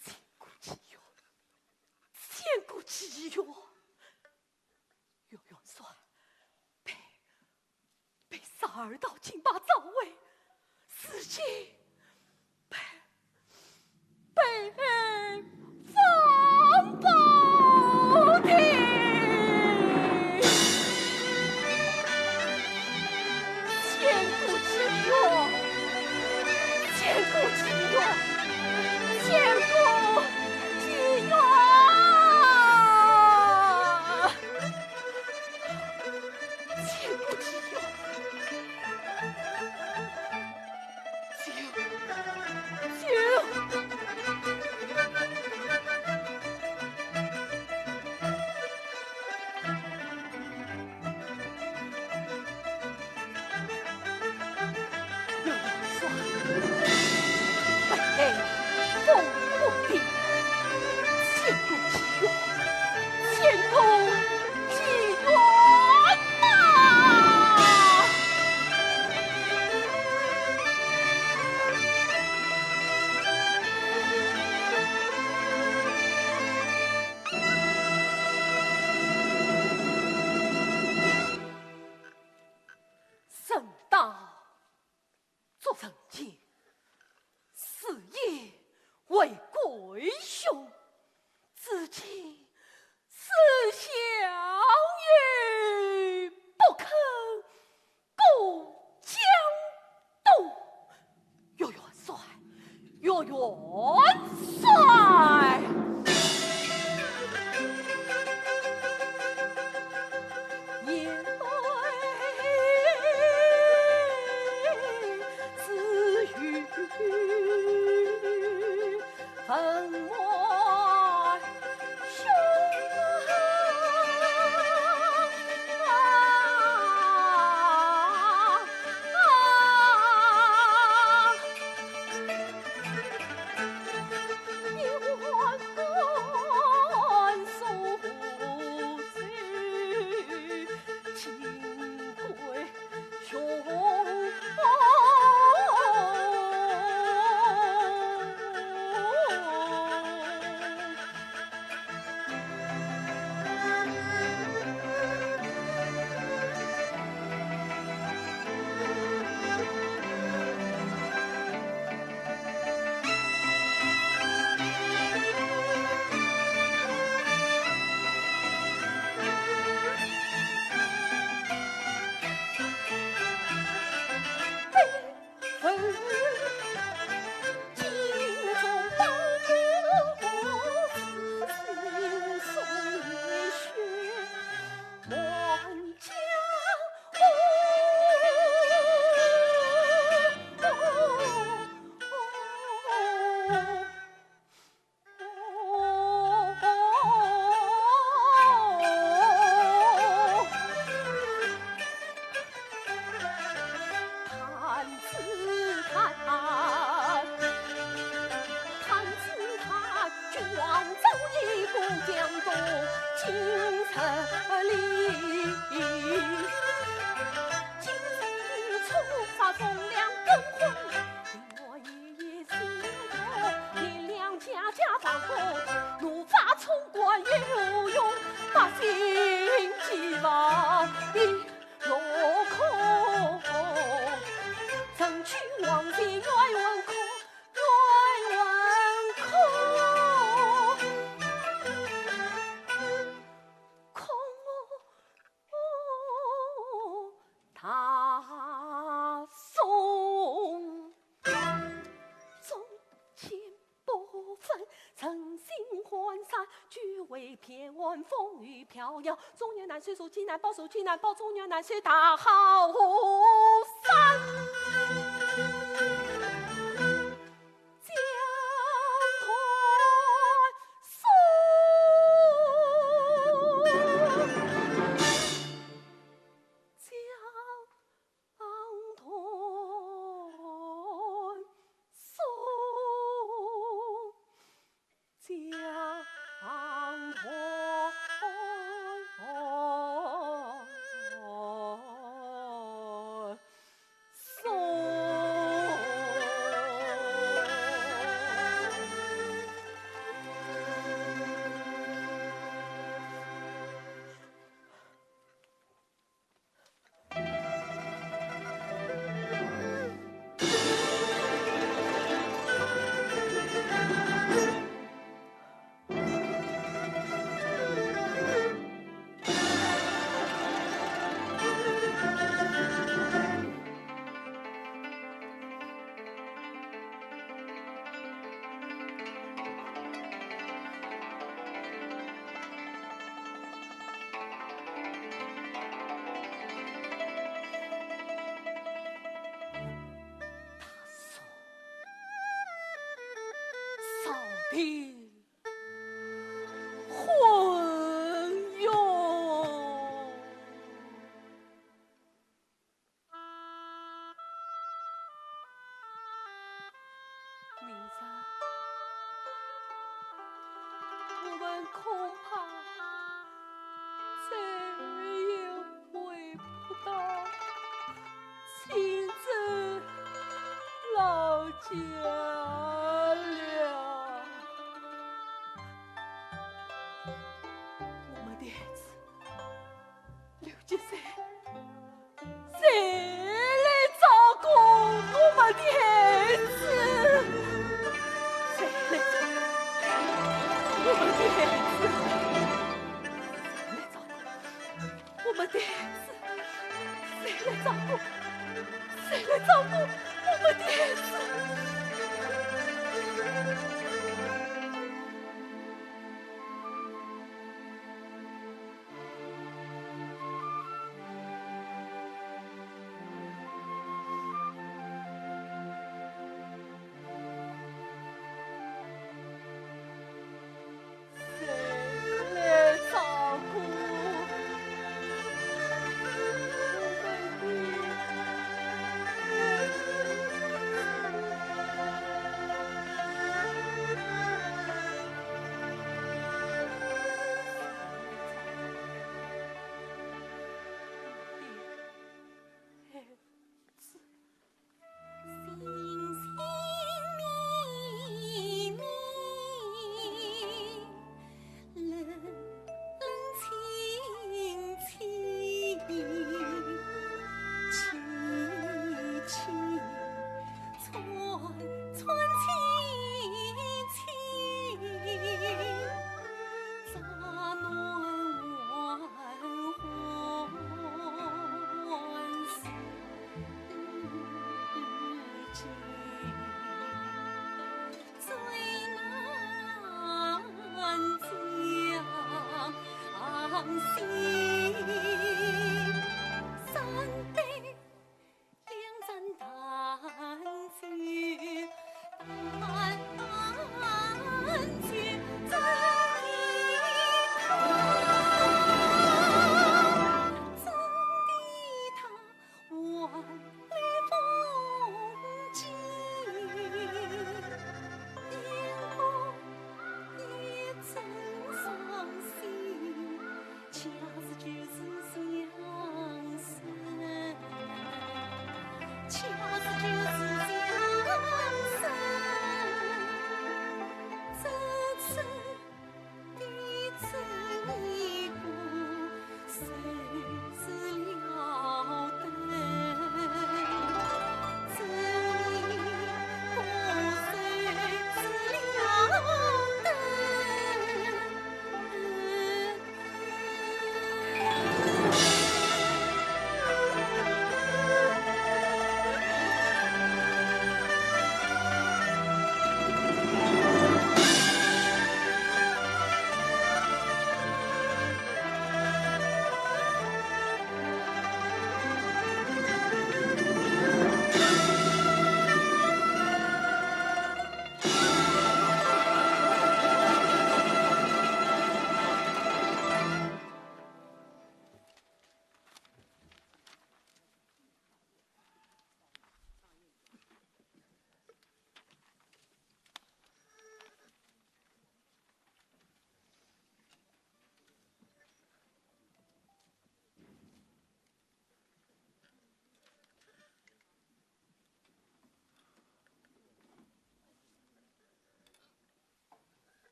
千古奇冤，千古奇冤。岳元帅被，被杀而到京巴赵魏，如今被，被放包亭。千古奇冤，千古奇冤，千古奇冤。 千古奇冤，千古里。今日初发风凉更困，另外一夜心痛，炎凉家家防火，怒发冲冠又用百姓计謀一落空。城去黄泉，冤魂空，冤魂空。 空大宋，中间不分，人心涣散，举杯偏安风雨飘摇。中原难收，社稷难保，社稷难保，中原难收大河山。 明朝，我们恐怕再也回不到青州老家了。我们的孩子， 刘金山，谁来照顾我们的孩子？谁来照顾我们的孩子？谁来照顾我们的孩子？谁来照顾？谁来照顾我们的孩子？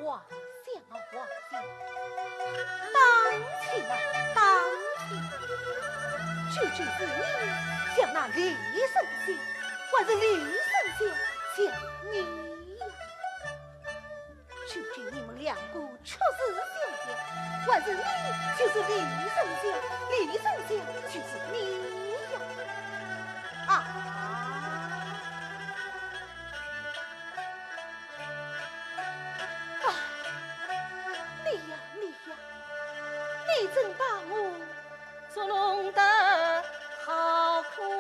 王相啊，王相，当心啊，当心！究竟是你想那李神仙，还是李神仙想你呀？究竟你们两个出自相像，还是你就是李神仙，李神仙就是你呀？啊！ 啊，你呀，你呀，你真把我捉弄得好可怜。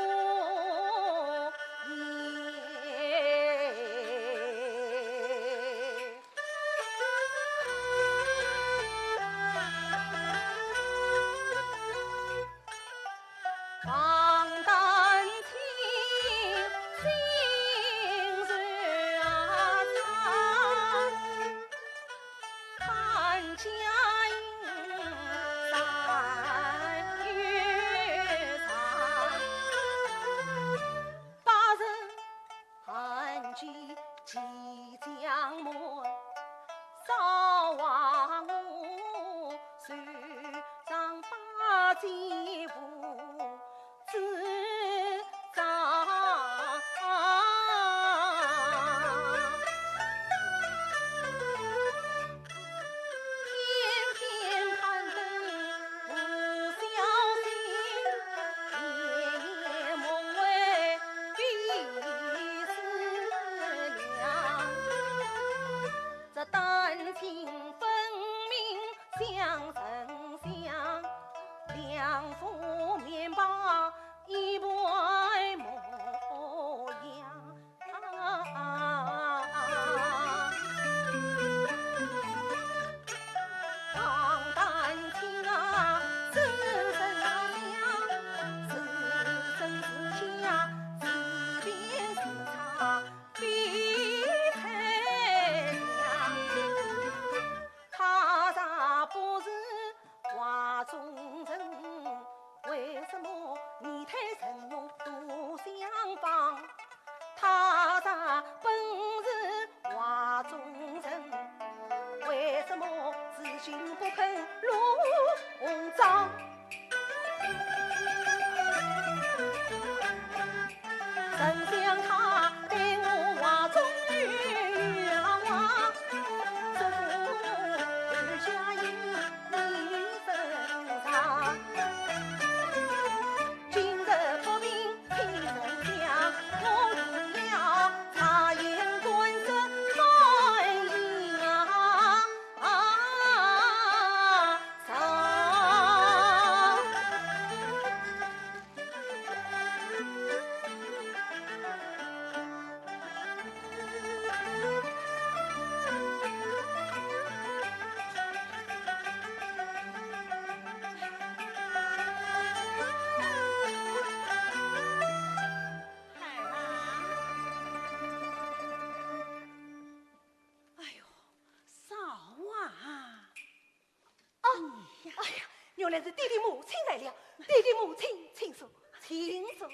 原来是爹爹母亲来了。爹爹母亲，请坐，请坐。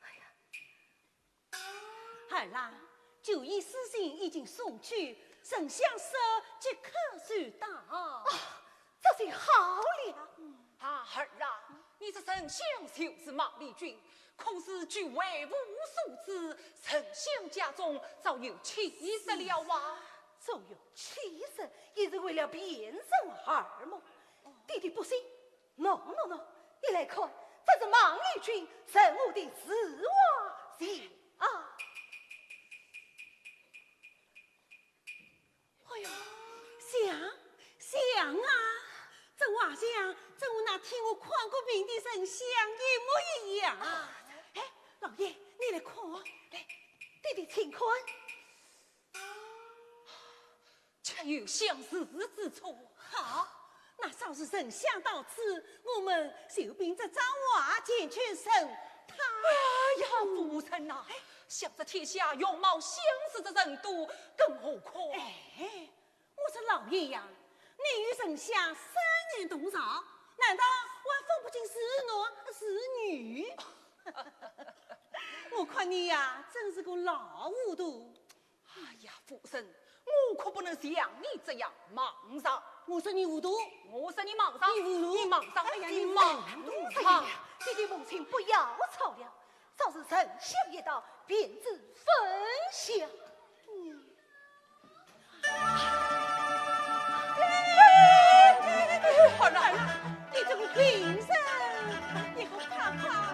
哎呀，儿啊，九爷书信已经送去，丞相说即刻就到。哦，这就好了。啊，儿啊，你这丞相就是孟丽君，可是据为父所知，丞相家中早有妻室了啊。早有妻室，也是为了辨认耳目。爹爹不信，喏喏喏，你来看，这是孟丽君在我的书画前啊。 哎呦，像，像啊！这画像，真和那替我看过病的丞相一模一样。啊，哎，老爷，你来看。来，爹爹请看。确有相似之处。好，那早日丞相到此，我们就凭这张画前去审他。哎呀，夫人呐，哎， 想这天下容貌相似的人多，更何况……哎，我说老爷呀，你与丞相三年同朝，难道还分不清是男是女？我看你呀，真是个老糊涂。哎呀，夫人，我可不能像你这样莽撞。我说你糊涂，我说你莽撞，你糊涂，你莽撞，哎呀，你莽撞。哎呀，爹爹母亲不要吵了， 早日丞相一到，便知分晓。嗯。好了，你这个病人，你给我看看。啊！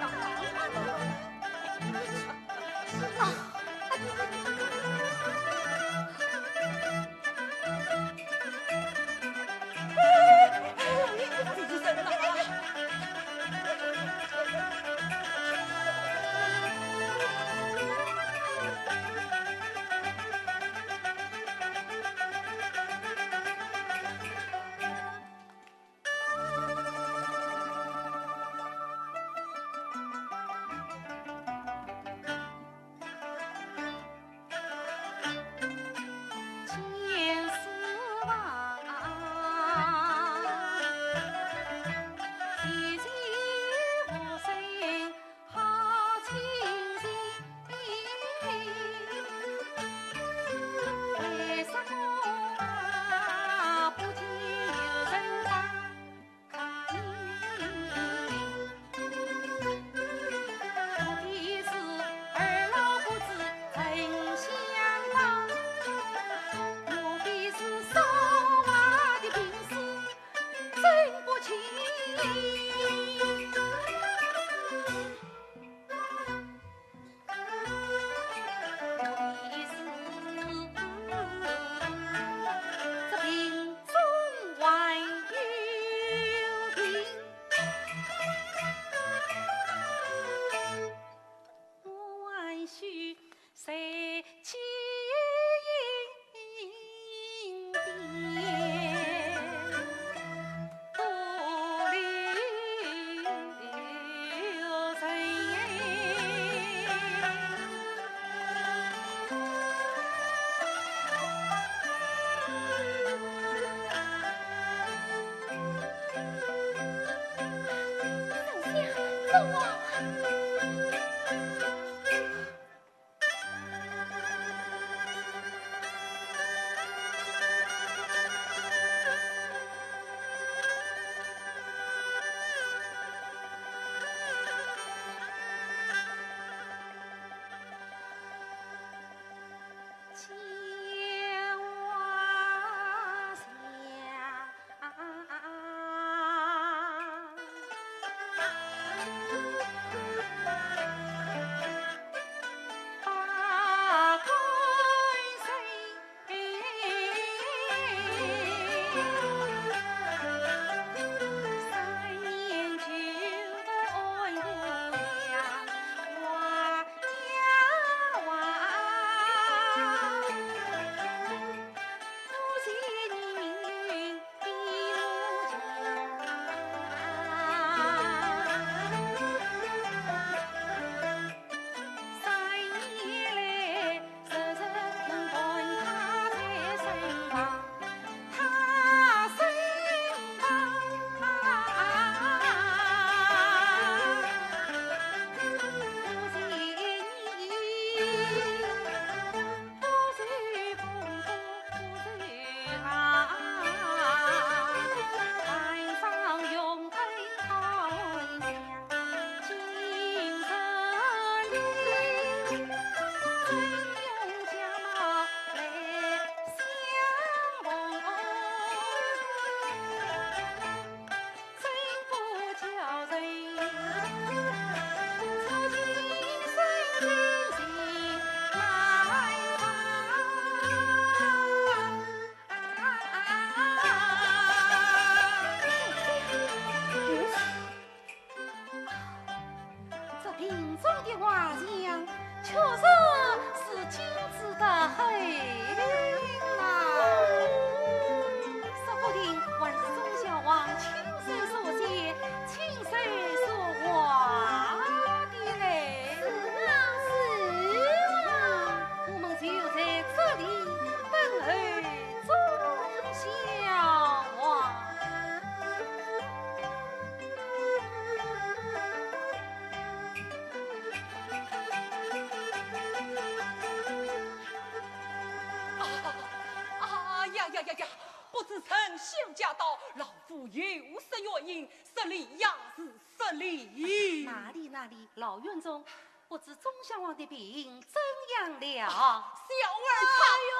哎呀，不知丞相驾到，老夫有失远迎，失礼呀是失礼。哪里哪里，老院中，不知忠孝王的病怎样了？小儿他……哎呦，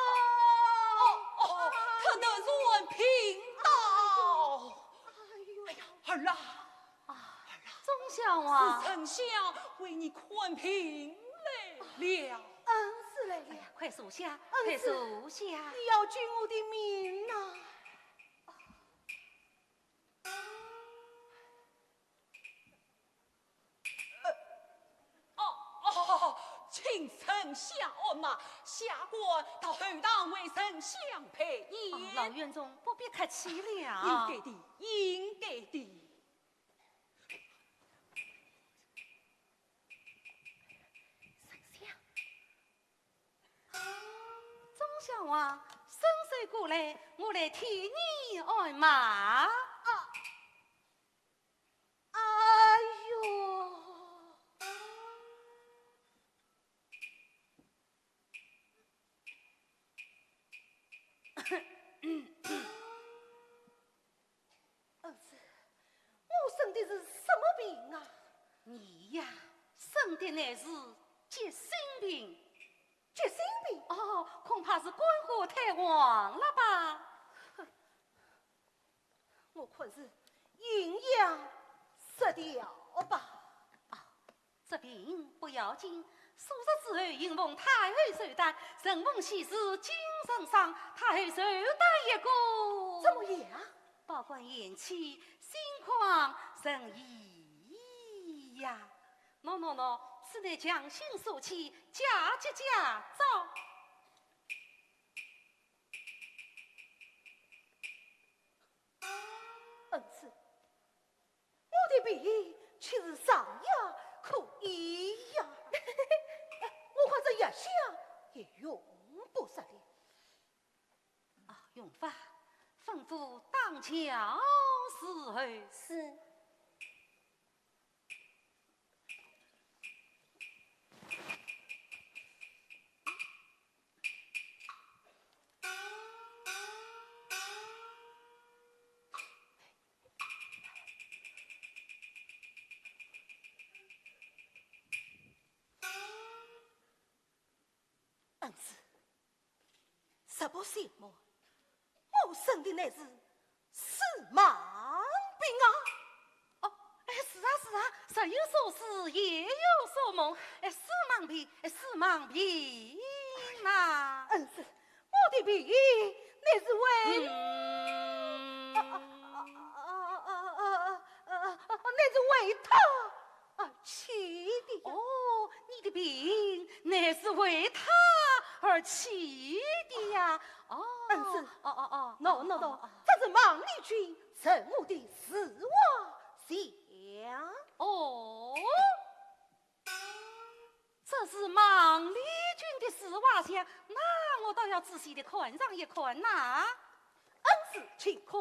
哦，哦，他的软贫道。哎呦，哎呀，儿啊，啊，忠孝王。是丞相为你看病来了。恩师来了。哎呀，快坐下，恩师，快坐下。你要救我的命呐！哦，哦，请丞相安马，下官到后堂为丞相赔宴。哦，老院中不必客气了。应该的，应该的。 丞相。忠孝王，伸手过来，我来替你按马。啊，哎呦！ 儿子，我生的是什么病啊？你呀，生的乃是急性病。急性病？哦，恐怕是肝火太旺了吧？哼，我看是营养失调吧。啊， 这病不要紧，数日之后，应奉太后寿诞，承蒙喜事金圣上，太后寿诞一个。怎么样？包管元气，心旷神怡呀。喏喏喏，此乃强心素气，佳节佳兆。 恩师，我的病岂是上药可医呀？我喝这药香也用不着的。啊，用法吩咐当桥侍候。是。 恩师，实不相瞒，我生的乃是 是盲病啊？哦，哎，是啊，是啊，日有所思，夜有所梦，哎，是盲病，哎，是盲病呐。恩师，我的病乃是为……嗯。啊，啊，乃是为他 而起的呀。哦，你的病乃是为他而起的呀。哦，恩师，哦，哦，哦，喏，喏，喏，哦，哦，这是孟丽君赠我的字画像。哦，这是孟丽君的字画像，那我倒要仔细地看上一看呐。恩师，请看。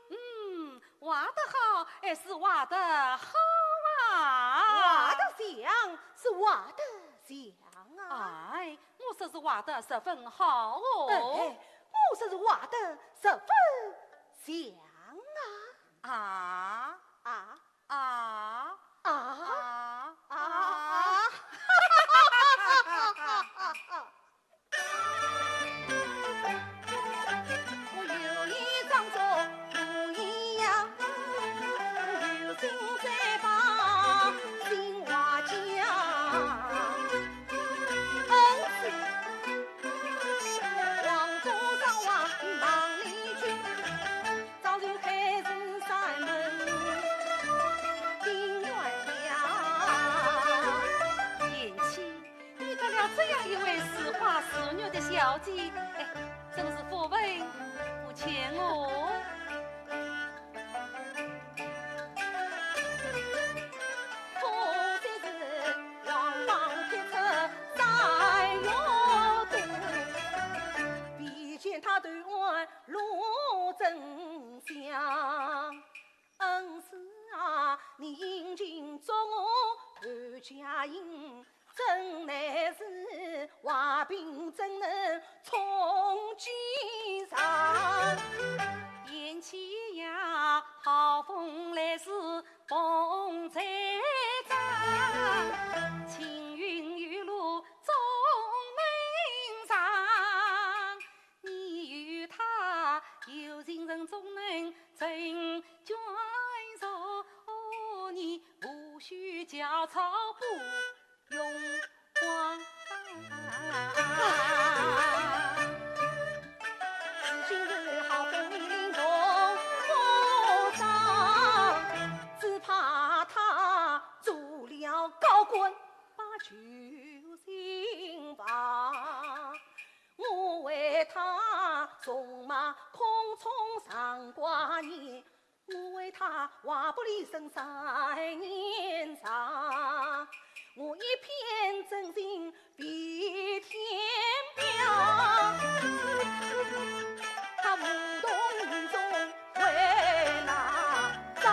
嗯，画得好，哎，是画得好啊。画得像，是画得像啊。哎，我说是画得十分好哦。哎，我说是画得十分像啊。啊？啊？ 啊，啊，啊，啊，啊。对岸路真相。恩师啊，你殷勤助我断佳音，真乃是坏病怎能冲其上？贤妻呀，好风来时风吹张，青云玉露总能上。 你与他有情人终能成眷属，你无需焦躁不用慌。今日好风临潼关上，只怕他做了高官把酒行罢。 我为他纵马空中上挂念，我为他话不离声三年长。我一片真心比天高，他无动于衷为哪桩？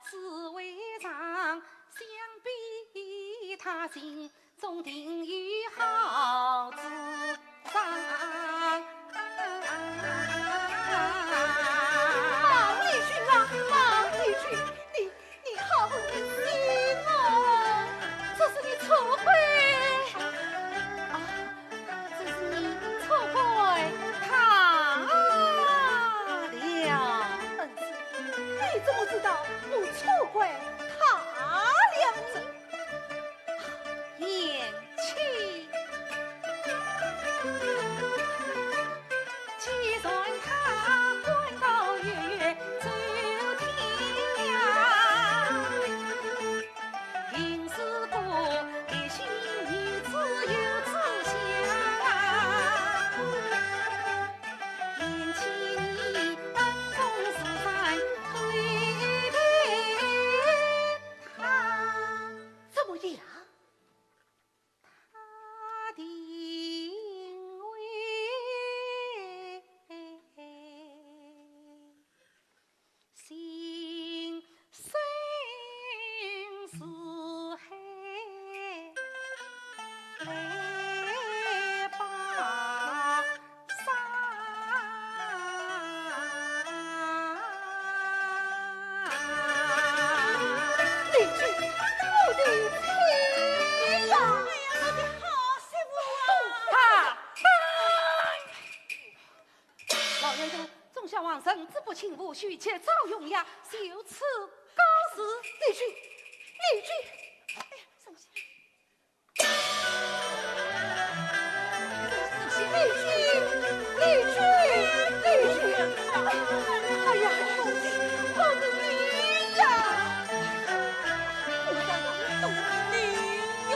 紫薇帐，相比他心中定有好主张。孟丽君啊，孟丽君，你，你好狠心哦！这是你错怪。啊， 这是你错怪他了。恩师，你怎么知道我错怪他了呢？贤妻，既然他官到月州天涯， 应是个一心一志有志向，贤妻你恩重如山，推推他。怎么样？他定会 心生慈悲，来报丧。丽君，我的妻呀！哎呀，我的好媳妇啊！啊！ 老人家，众小王甚至不请父，须及赵永雅，就此告辞。丽君，丽君，哎呀，生气。丽君，丽君，丽君，哎呀，好的，好的，你呀，我想到你哟。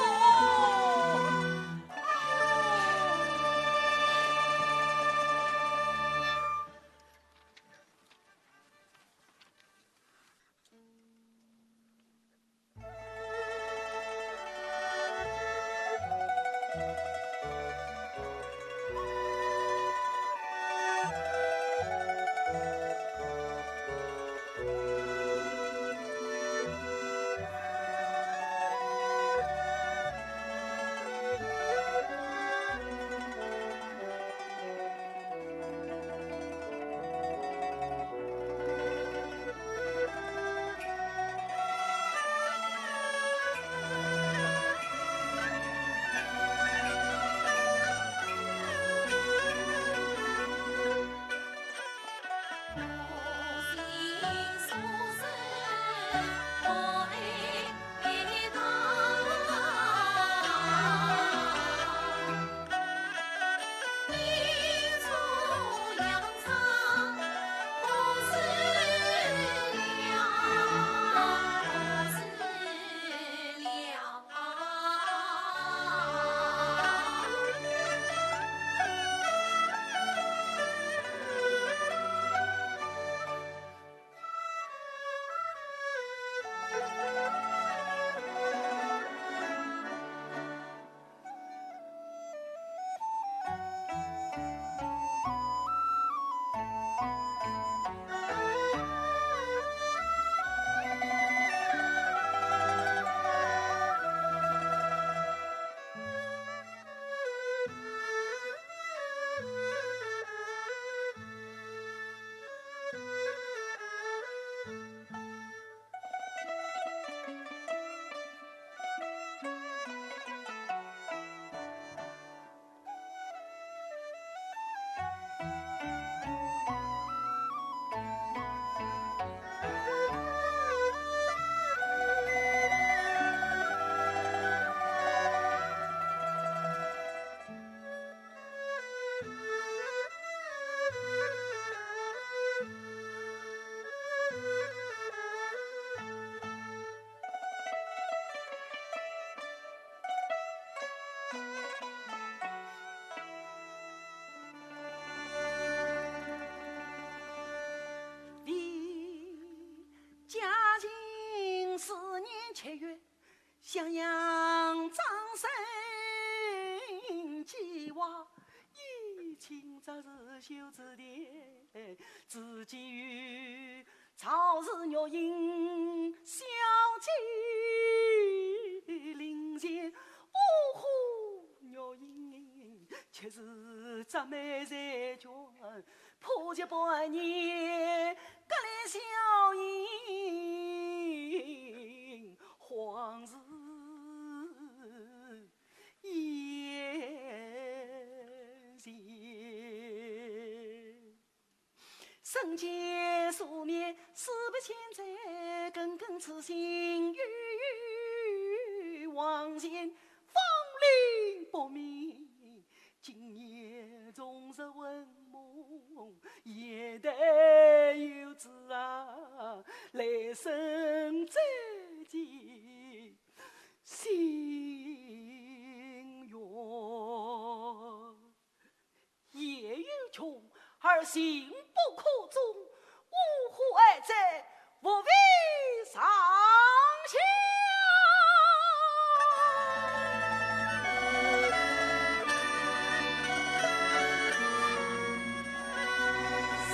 李嘉靖四年七月，襄阳张生计划，以清朝日修之典，自己于朝日月影。是折梅在卷，破及半年，隔帘笑影，往事眼前。 身兼数面，四百千载，耿耿此心，悠悠往前，芳龄薄命。今夜重拾魂梦，夜待游子啊，来生再见心愿。 夜有穷，而行不可终，呜呼哀哉，无为上下。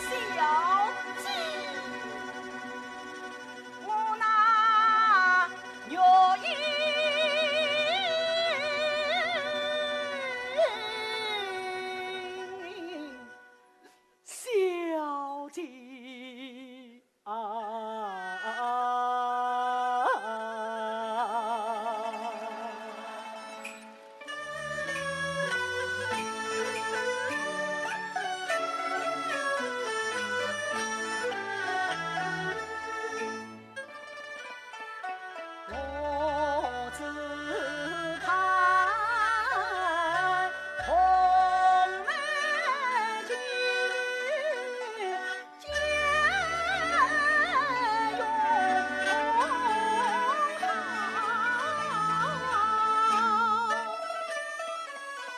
小姐。 我那月英小姐啊。 我只盼红梅酒，佳酿好。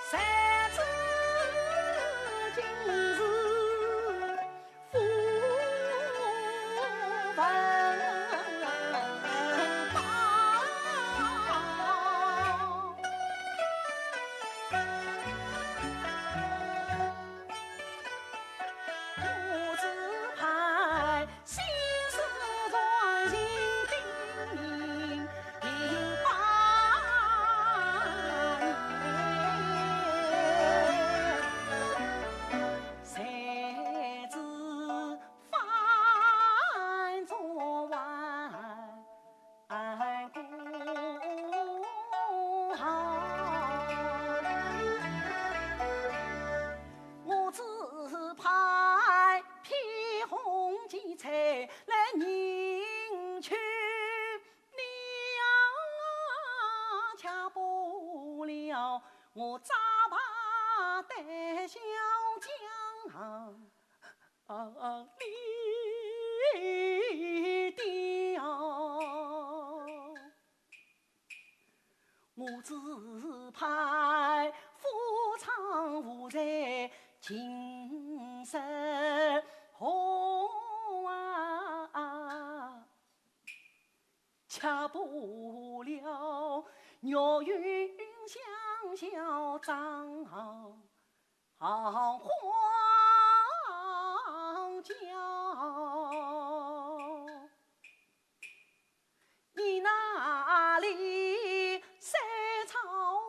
谁知今日不闻报。我只盼 心事传情定定半年，谁知翻转弯。 我只盼披红巾彩来迎娶你呀，吃不了我扎把带小将啊。 啊，你的啊，我只盼夫唱妇在琴瑟和啊，吃不了月英香消妆好 好荒郊。你那里山草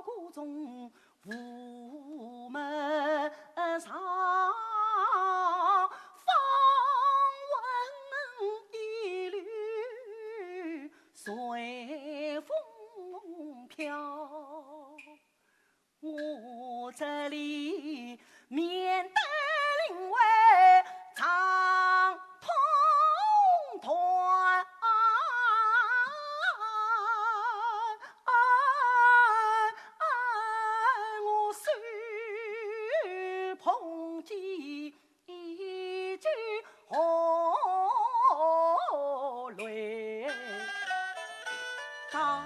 谷中无门草，访问一律随风飘。 我这里面对另外长痛断，我手捧起 一枝红梅桃。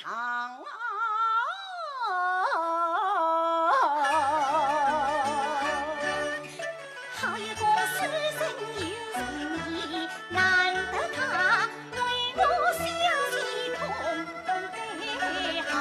啊，好一个书生有情义，难得他为我小姐通通对好。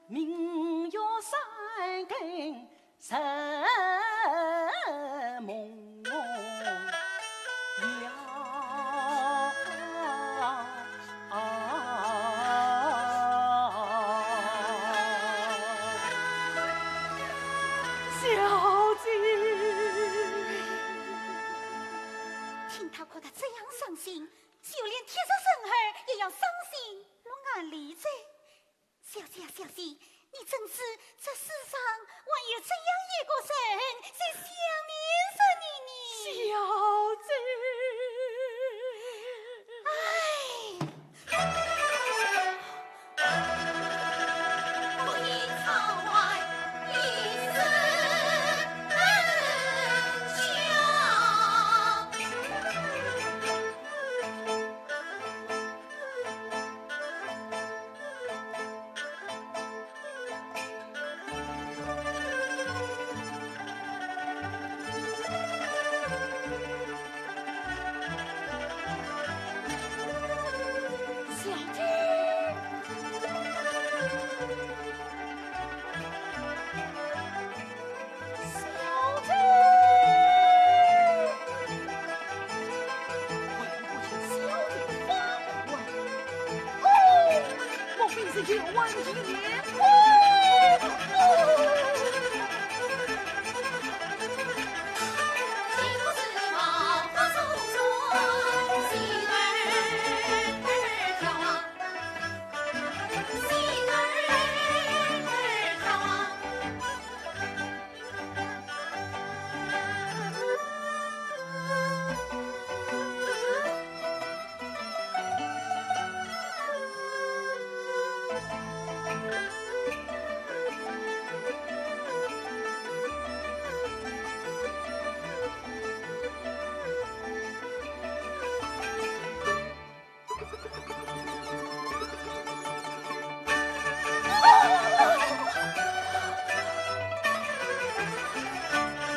明月山顶。 小姐。听她哭得这样伤心，就连贴着身儿也要伤心落眼泪哉。 小姐啊，小姐，你怎知这世上还有这样一个人在想念着你呢？小姐。唉。小姐。 小姐。哦，莫非是冤枉一年？哦，哦。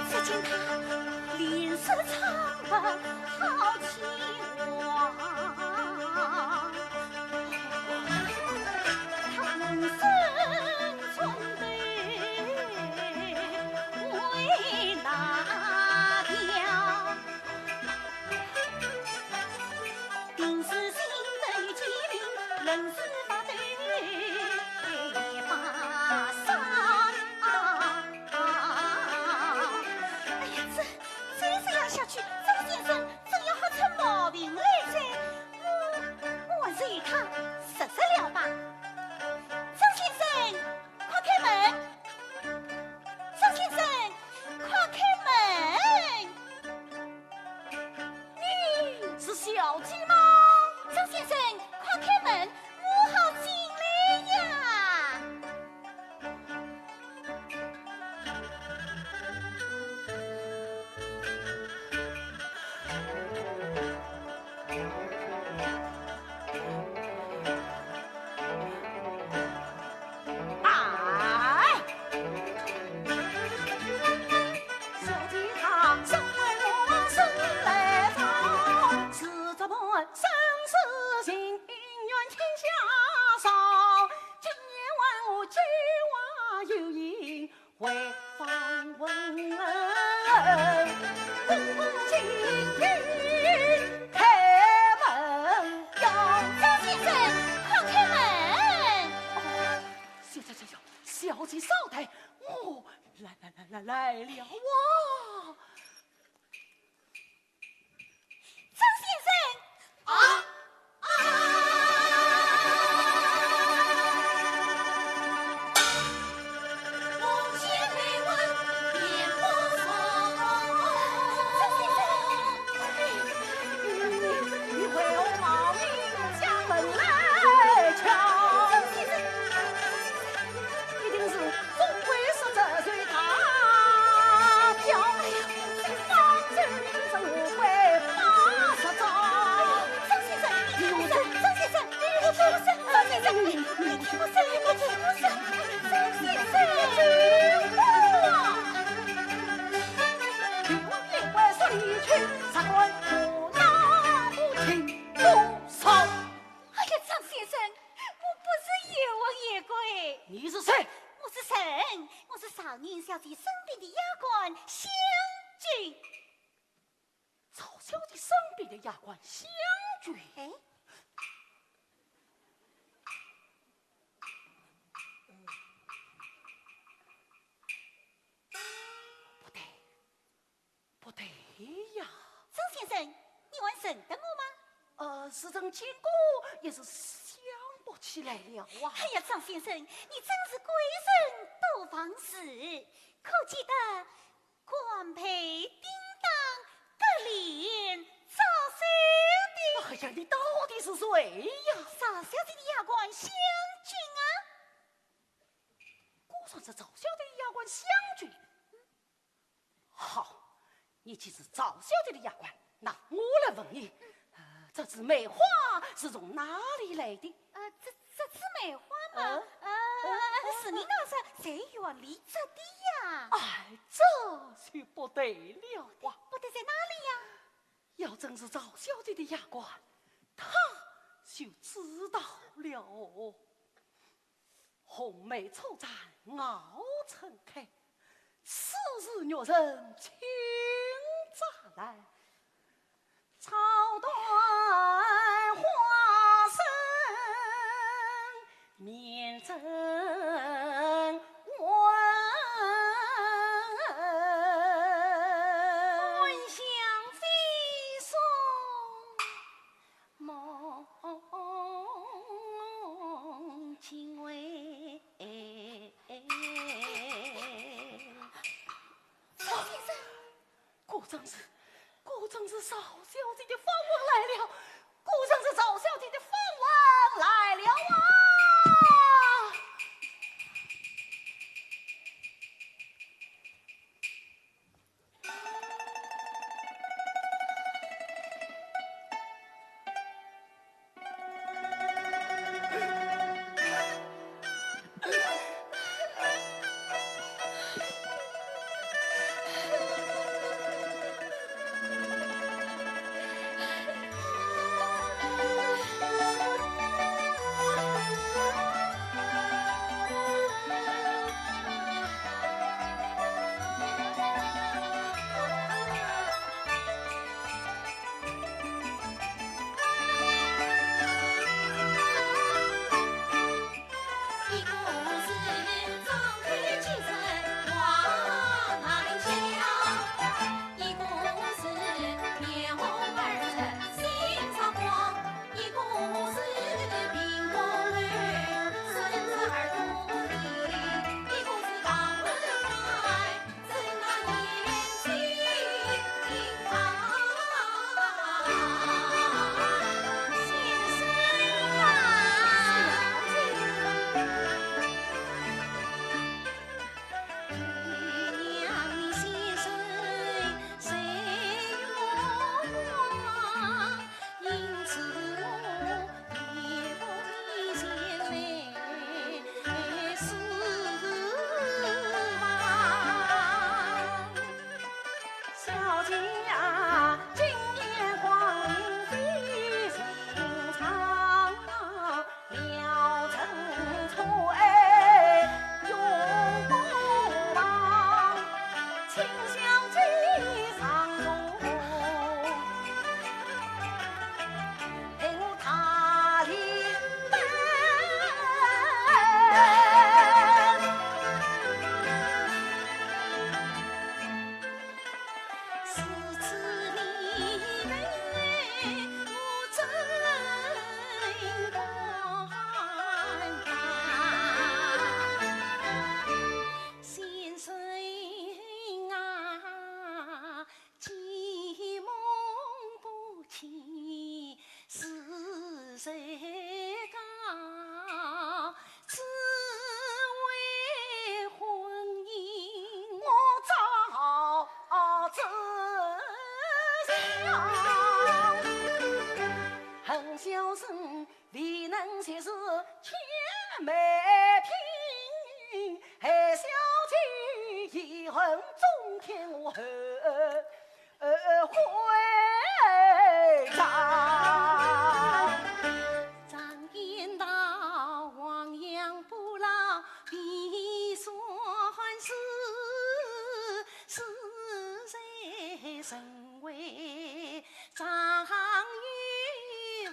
只见他脸色苍白，好凄凉。他浑身穿戴为哪条？ 定是心头机灵，能是发对发生。哎呀，这，再这样下去，张先生真要吓出毛病来哉。我，我还是与他说说了吧。张先生，快开门！张先生，快开门！ 你是小姐吗？张先生，快开门，我好进来呀。哎，小姐她身为我身来到，是这般生死情愿天下少，今夜晚我酒话有言 回房问，公公请你开门哟。张先生，快开门！哦，小姐，小姐，小姐稍待，我来，来，来，来，来了啊。的丫鬟香君。哎，不对，不对呀。张先生，你还认得我吗？呃，是曾见过，也是想不起来了啊。哎呀，张先生，你真是贵人多忘事，可记得官配叮当，隔帘赵小姐？哎呀，你到底是谁呀？赵小姐的丫鬟香君啊。果然是赵小姐的丫鬟香君。好，你既是赵小姐的丫鬟，那我来问你，呃，这枝梅花是从哪里来的？呃，这，这枝梅花嘛，呃，呃，是你那日在园里摘的呀。哎，这就不对了啊。不对在哪里呀？要真是赵小姐的丫鬟，她就知道了。红梅初绽傲春开，此时玉人轻扎来， 赵先生， 果真是，果真是赵小姐的芳魂来了，果真是赵小姐的芳魂来了啊！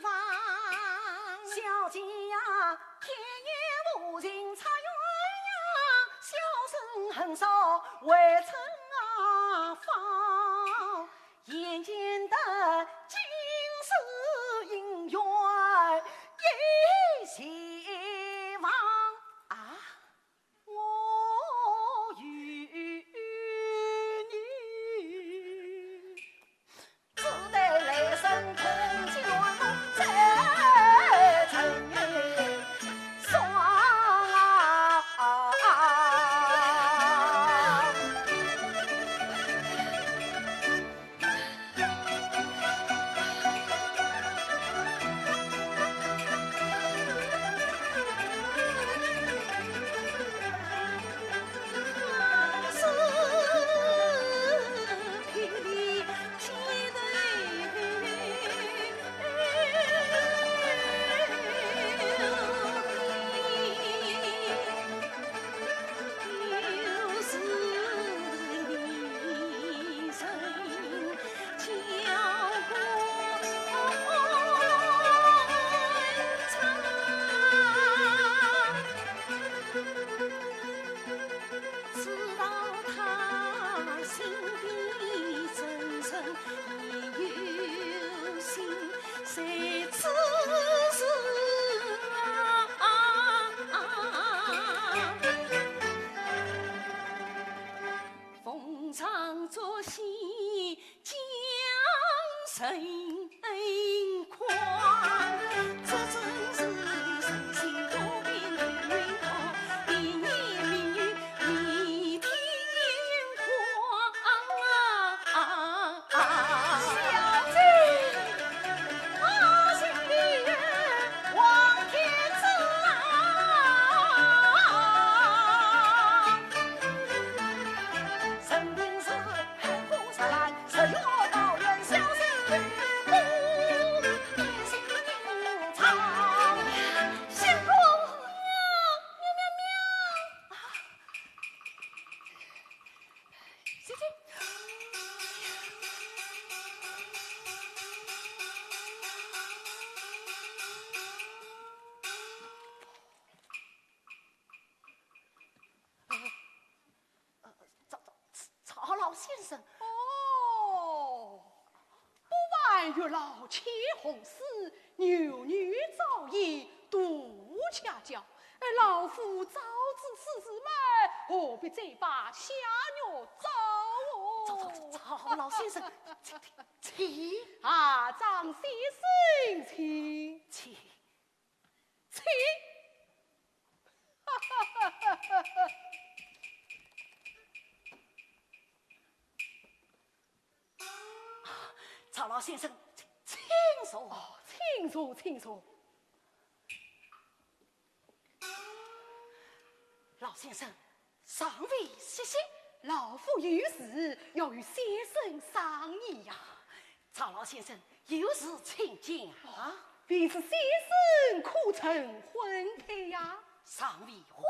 小姐呀，天有无情插鸳鸯，小生恨少未曾啊放。眼前的金枝姻缘一线望。啊，我与你 只待来生同居，再成双啊！赵赵赵老先生。哦，不瞒月老牵红丝，牛女照影度恰巧。呃，老夫早知此事嘛，何必再把下药招哦？赵赵赵老先生，请请请。啊，张先生，请请。请。赵老先生，请请坐。哦，请坐，请坐。老先生，尚未歇息。老夫有事要与先生商议呀。赵老先生，有事请讲啊。便是先生可曾婚配呀？尚未婚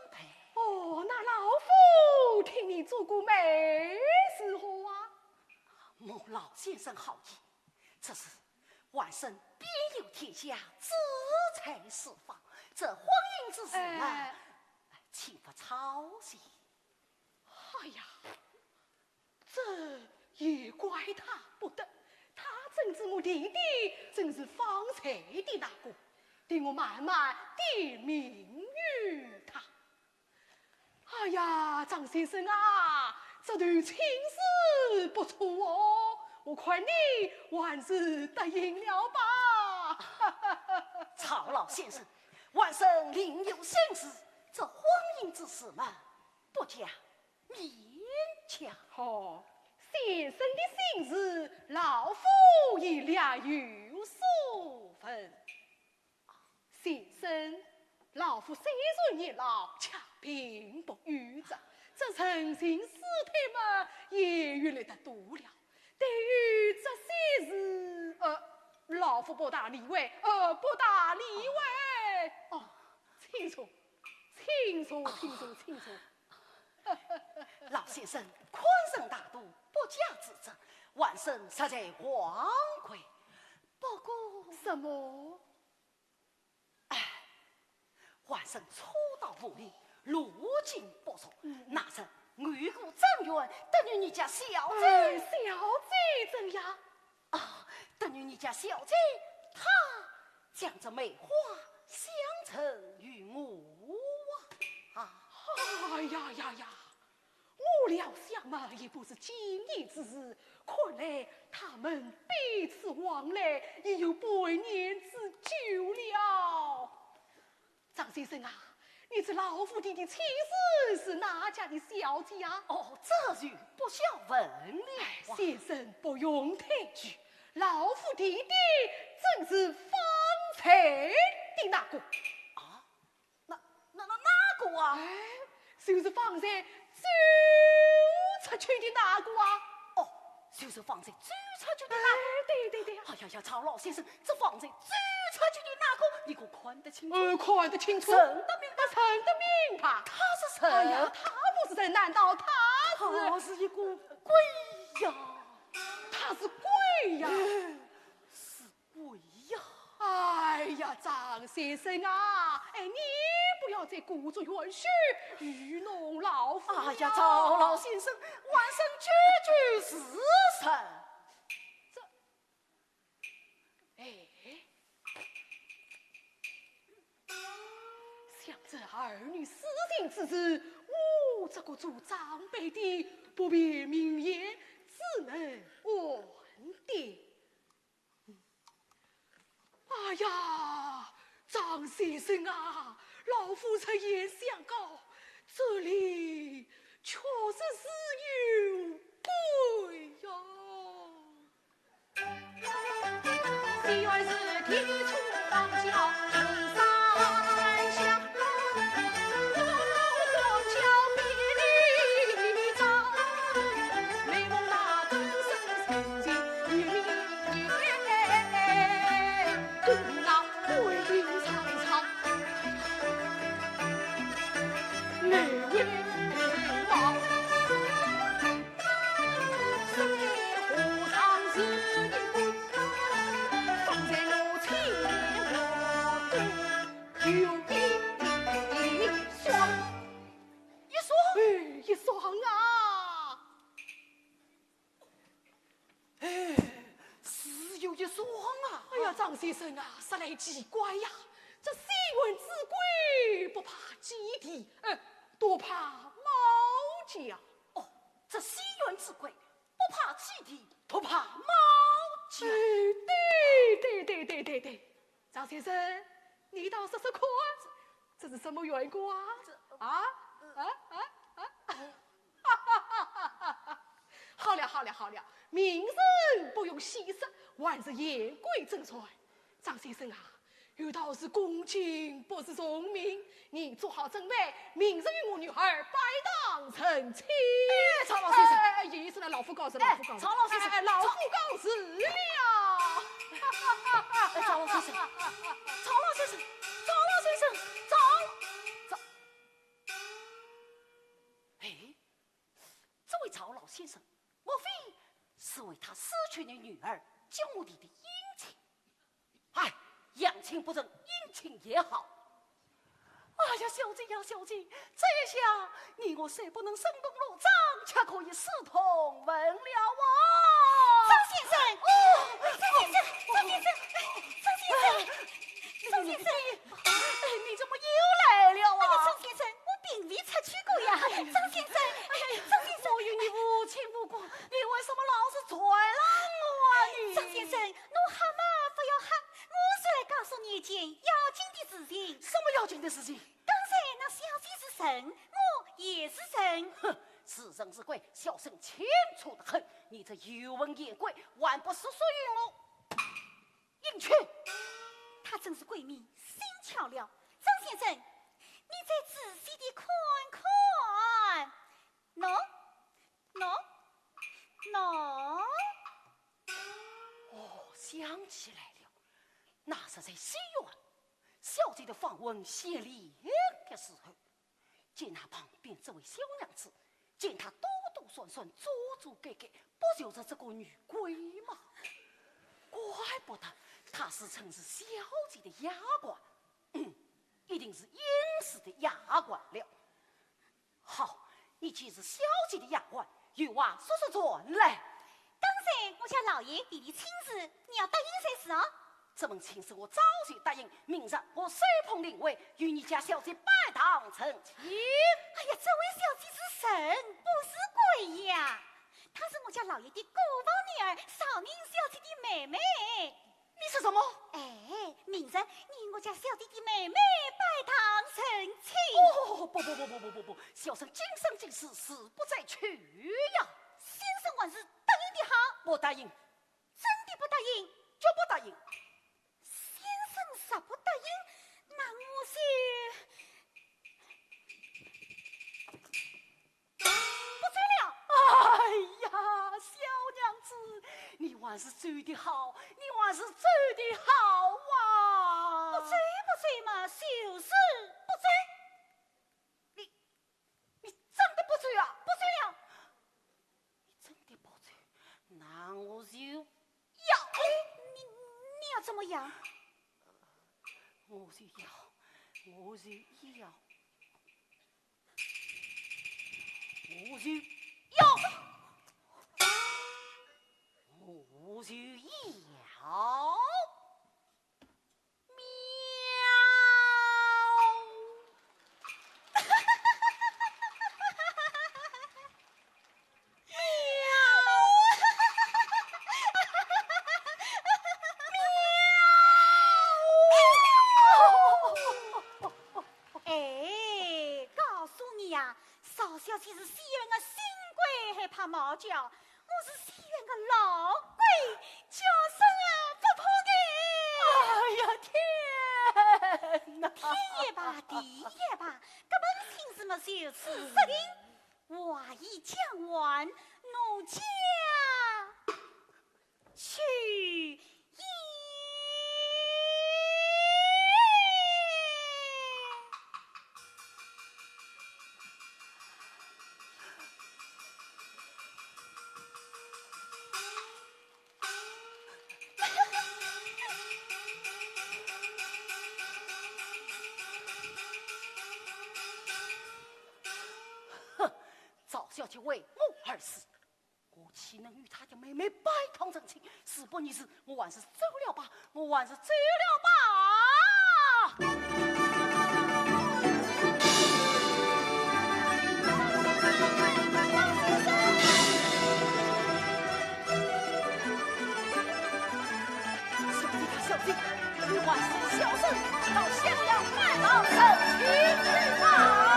配。哦，那老夫替你做个媒如何啊？蒙老先生好意，只是晚生遍游天下，志在四方，这婚姻之事嘛，哎。请勿操心。哎呀，这也怪他不得，他真是目的地，真是方才的那个，待我慢慢点名于他。 哎呀，张先生啊，这对亲事不错哦，我看你还是答应了吧。赵老先生，晚生另有心事，这婚姻之事嘛，不加勉强。哦，先生的心事，老夫也略有所闻。 先生，老夫虽然年老，却并不愚痴，这人情世态嘛，也阅历得多了。对于这些事，呃，老夫不大理会，呃，不大理会。哦，请坐，请坐，请坐，请坐。老先生，宽仁大度，不加指责，晚生实在惭愧。不过，什么？哎，晚生初到武林，路径不熟，嗯。那日偶遇过张元，得与你家小姐。哎，小姐怎样？啊，得与你家小姐，她将这梅花相赠于我啊。哎呀呀呀！ 我料想嘛，也不是今日之事，看来他们彼此往来已有半年之久了。张先生啊，你这老夫弟的妻子是哪家的小姐啊？哦，这就不消问了。哎，先生不用推举，老夫弟弟正是方才的那个。啊？ 那，那，那，那个啊？哎，就是方才走出去的那个啊。哦，就是方才走出去的那个。哎，对，对，对。哎呀呀，张老先生，这方才走出去的那个，你可看得清楚？呃，看得清楚。认得明白？认得明白。他是谁？哎呀，他不是谁，难道他是？他是一个鬼呀。他是鬼呀？是 鬼呀！哎呀，张先生啊，哎，你不要再故作玄虚，愚弄老夫了。哎呀，张老先生，晚生句句是实。这，哎，想这儿女私情之事，我这个做长辈的不便明言，只能婉点。 哎呀，张先生啊，老夫亲眼相告，这里确实是有鬼呀。一双？哎，一双啊！ 哎，是有一双啊。哎呀，张先生啊，说来奇怪呀，这西园之鬼不怕鸡啼，呃，独怕猫叫。哦，这西园之鬼不怕鸡啼，独怕猫叫。哎，对，对，对，对，对。 张先生，你倒说说看，这是什么缘故啊？这，啊？啊？啊？啊？好了，好了，好了，明人不用细说，还是言归正传。张先生啊，有道是恭敬不如从命，你做好准备，明日与我女儿拜堂成亲。哎，张老先生。哎，哎，老夫告辞，老夫告辞。哎，张老先生。哎，老夫告辞了。哎，张老先生，张老先生，张老先生，张，张，哎，这位张老先生，莫非是为他死去的女儿叫我弟弟殷勤？ 哎，阳亲不成，阴亲也好。哎呀，小姐呀，小姐，这一下你我虽不能生同入葬，却可以死同坟了啊！张先生，哦，张先生，张先生，张先生，张先生，哎，你怎么又来了啊？哎呀，张先生，我并未出去过呀。张先生，哎，张先生，我与你无亲无故，你为什么老是缠上我啊你？张先生， 侬吓嘛勿要吓，我是来告诉你一件要紧的事情。什么要紧的事情？刚才那小姐是人，我也是人。哼，是人是鬼，小生清楚得很。你这游魂野鬼，还不速速与我隐去？她真是鬼迷心窍了。张先生，你再仔细地看看。喏，喏，喏。 哦，想起来了，那日在西园，小姐的访问谢莲的时候，见她旁边这位小娘子，见她躲躲闪闪，遮遮盖盖，不就是这个女鬼吗？怪不得她自称是小姐的丫鬟，嗯，一定是应试的丫鬟了。好，你既是小姐的丫鬟，有话速速传来。刚才我家老爷提的亲事，你要答应才是哦。这门亲事我早就答应，明日我手捧灵位，与你家小姐拜堂成亲。哎呀，这位小姐是神，不是鬼呀。她是我家老爷的姑房女儿，少宁小姐的妹妹。你说什么？哎，明日你与我家小姐的妹妹拜堂成亲。哦，不不不不不不不，小生今生今世誓不再娶呀。先生还是答应的好。不答应。真的不答应？绝不答应。先生若不答应，那我就不追了。哎呀，小娘子，你还是追的好，你还是追的好啊！不追不追嘛，就是不追。你，你真的不追啊？不追了。你真的不追，那我就要。哎，你，你要怎么样？我就要，我就要。我就要，我就要。喵。哎，告诉你呀，少小姐是戏院的新贵，还怕猫叫？我是戏院的老贵，叫声啊不怕的。哎呀，天哪！天也罢，地也罢，搿门亲事么就此说定。 话已讲完，奴家去也。哼，赵小姐为我而死，我岂能与她的妹妹拜堂成亲？事不宜迟，我还是走了吧，我还是走了吧。小姐，小姐，你还是小生到襄阳拜堂成亲去吧。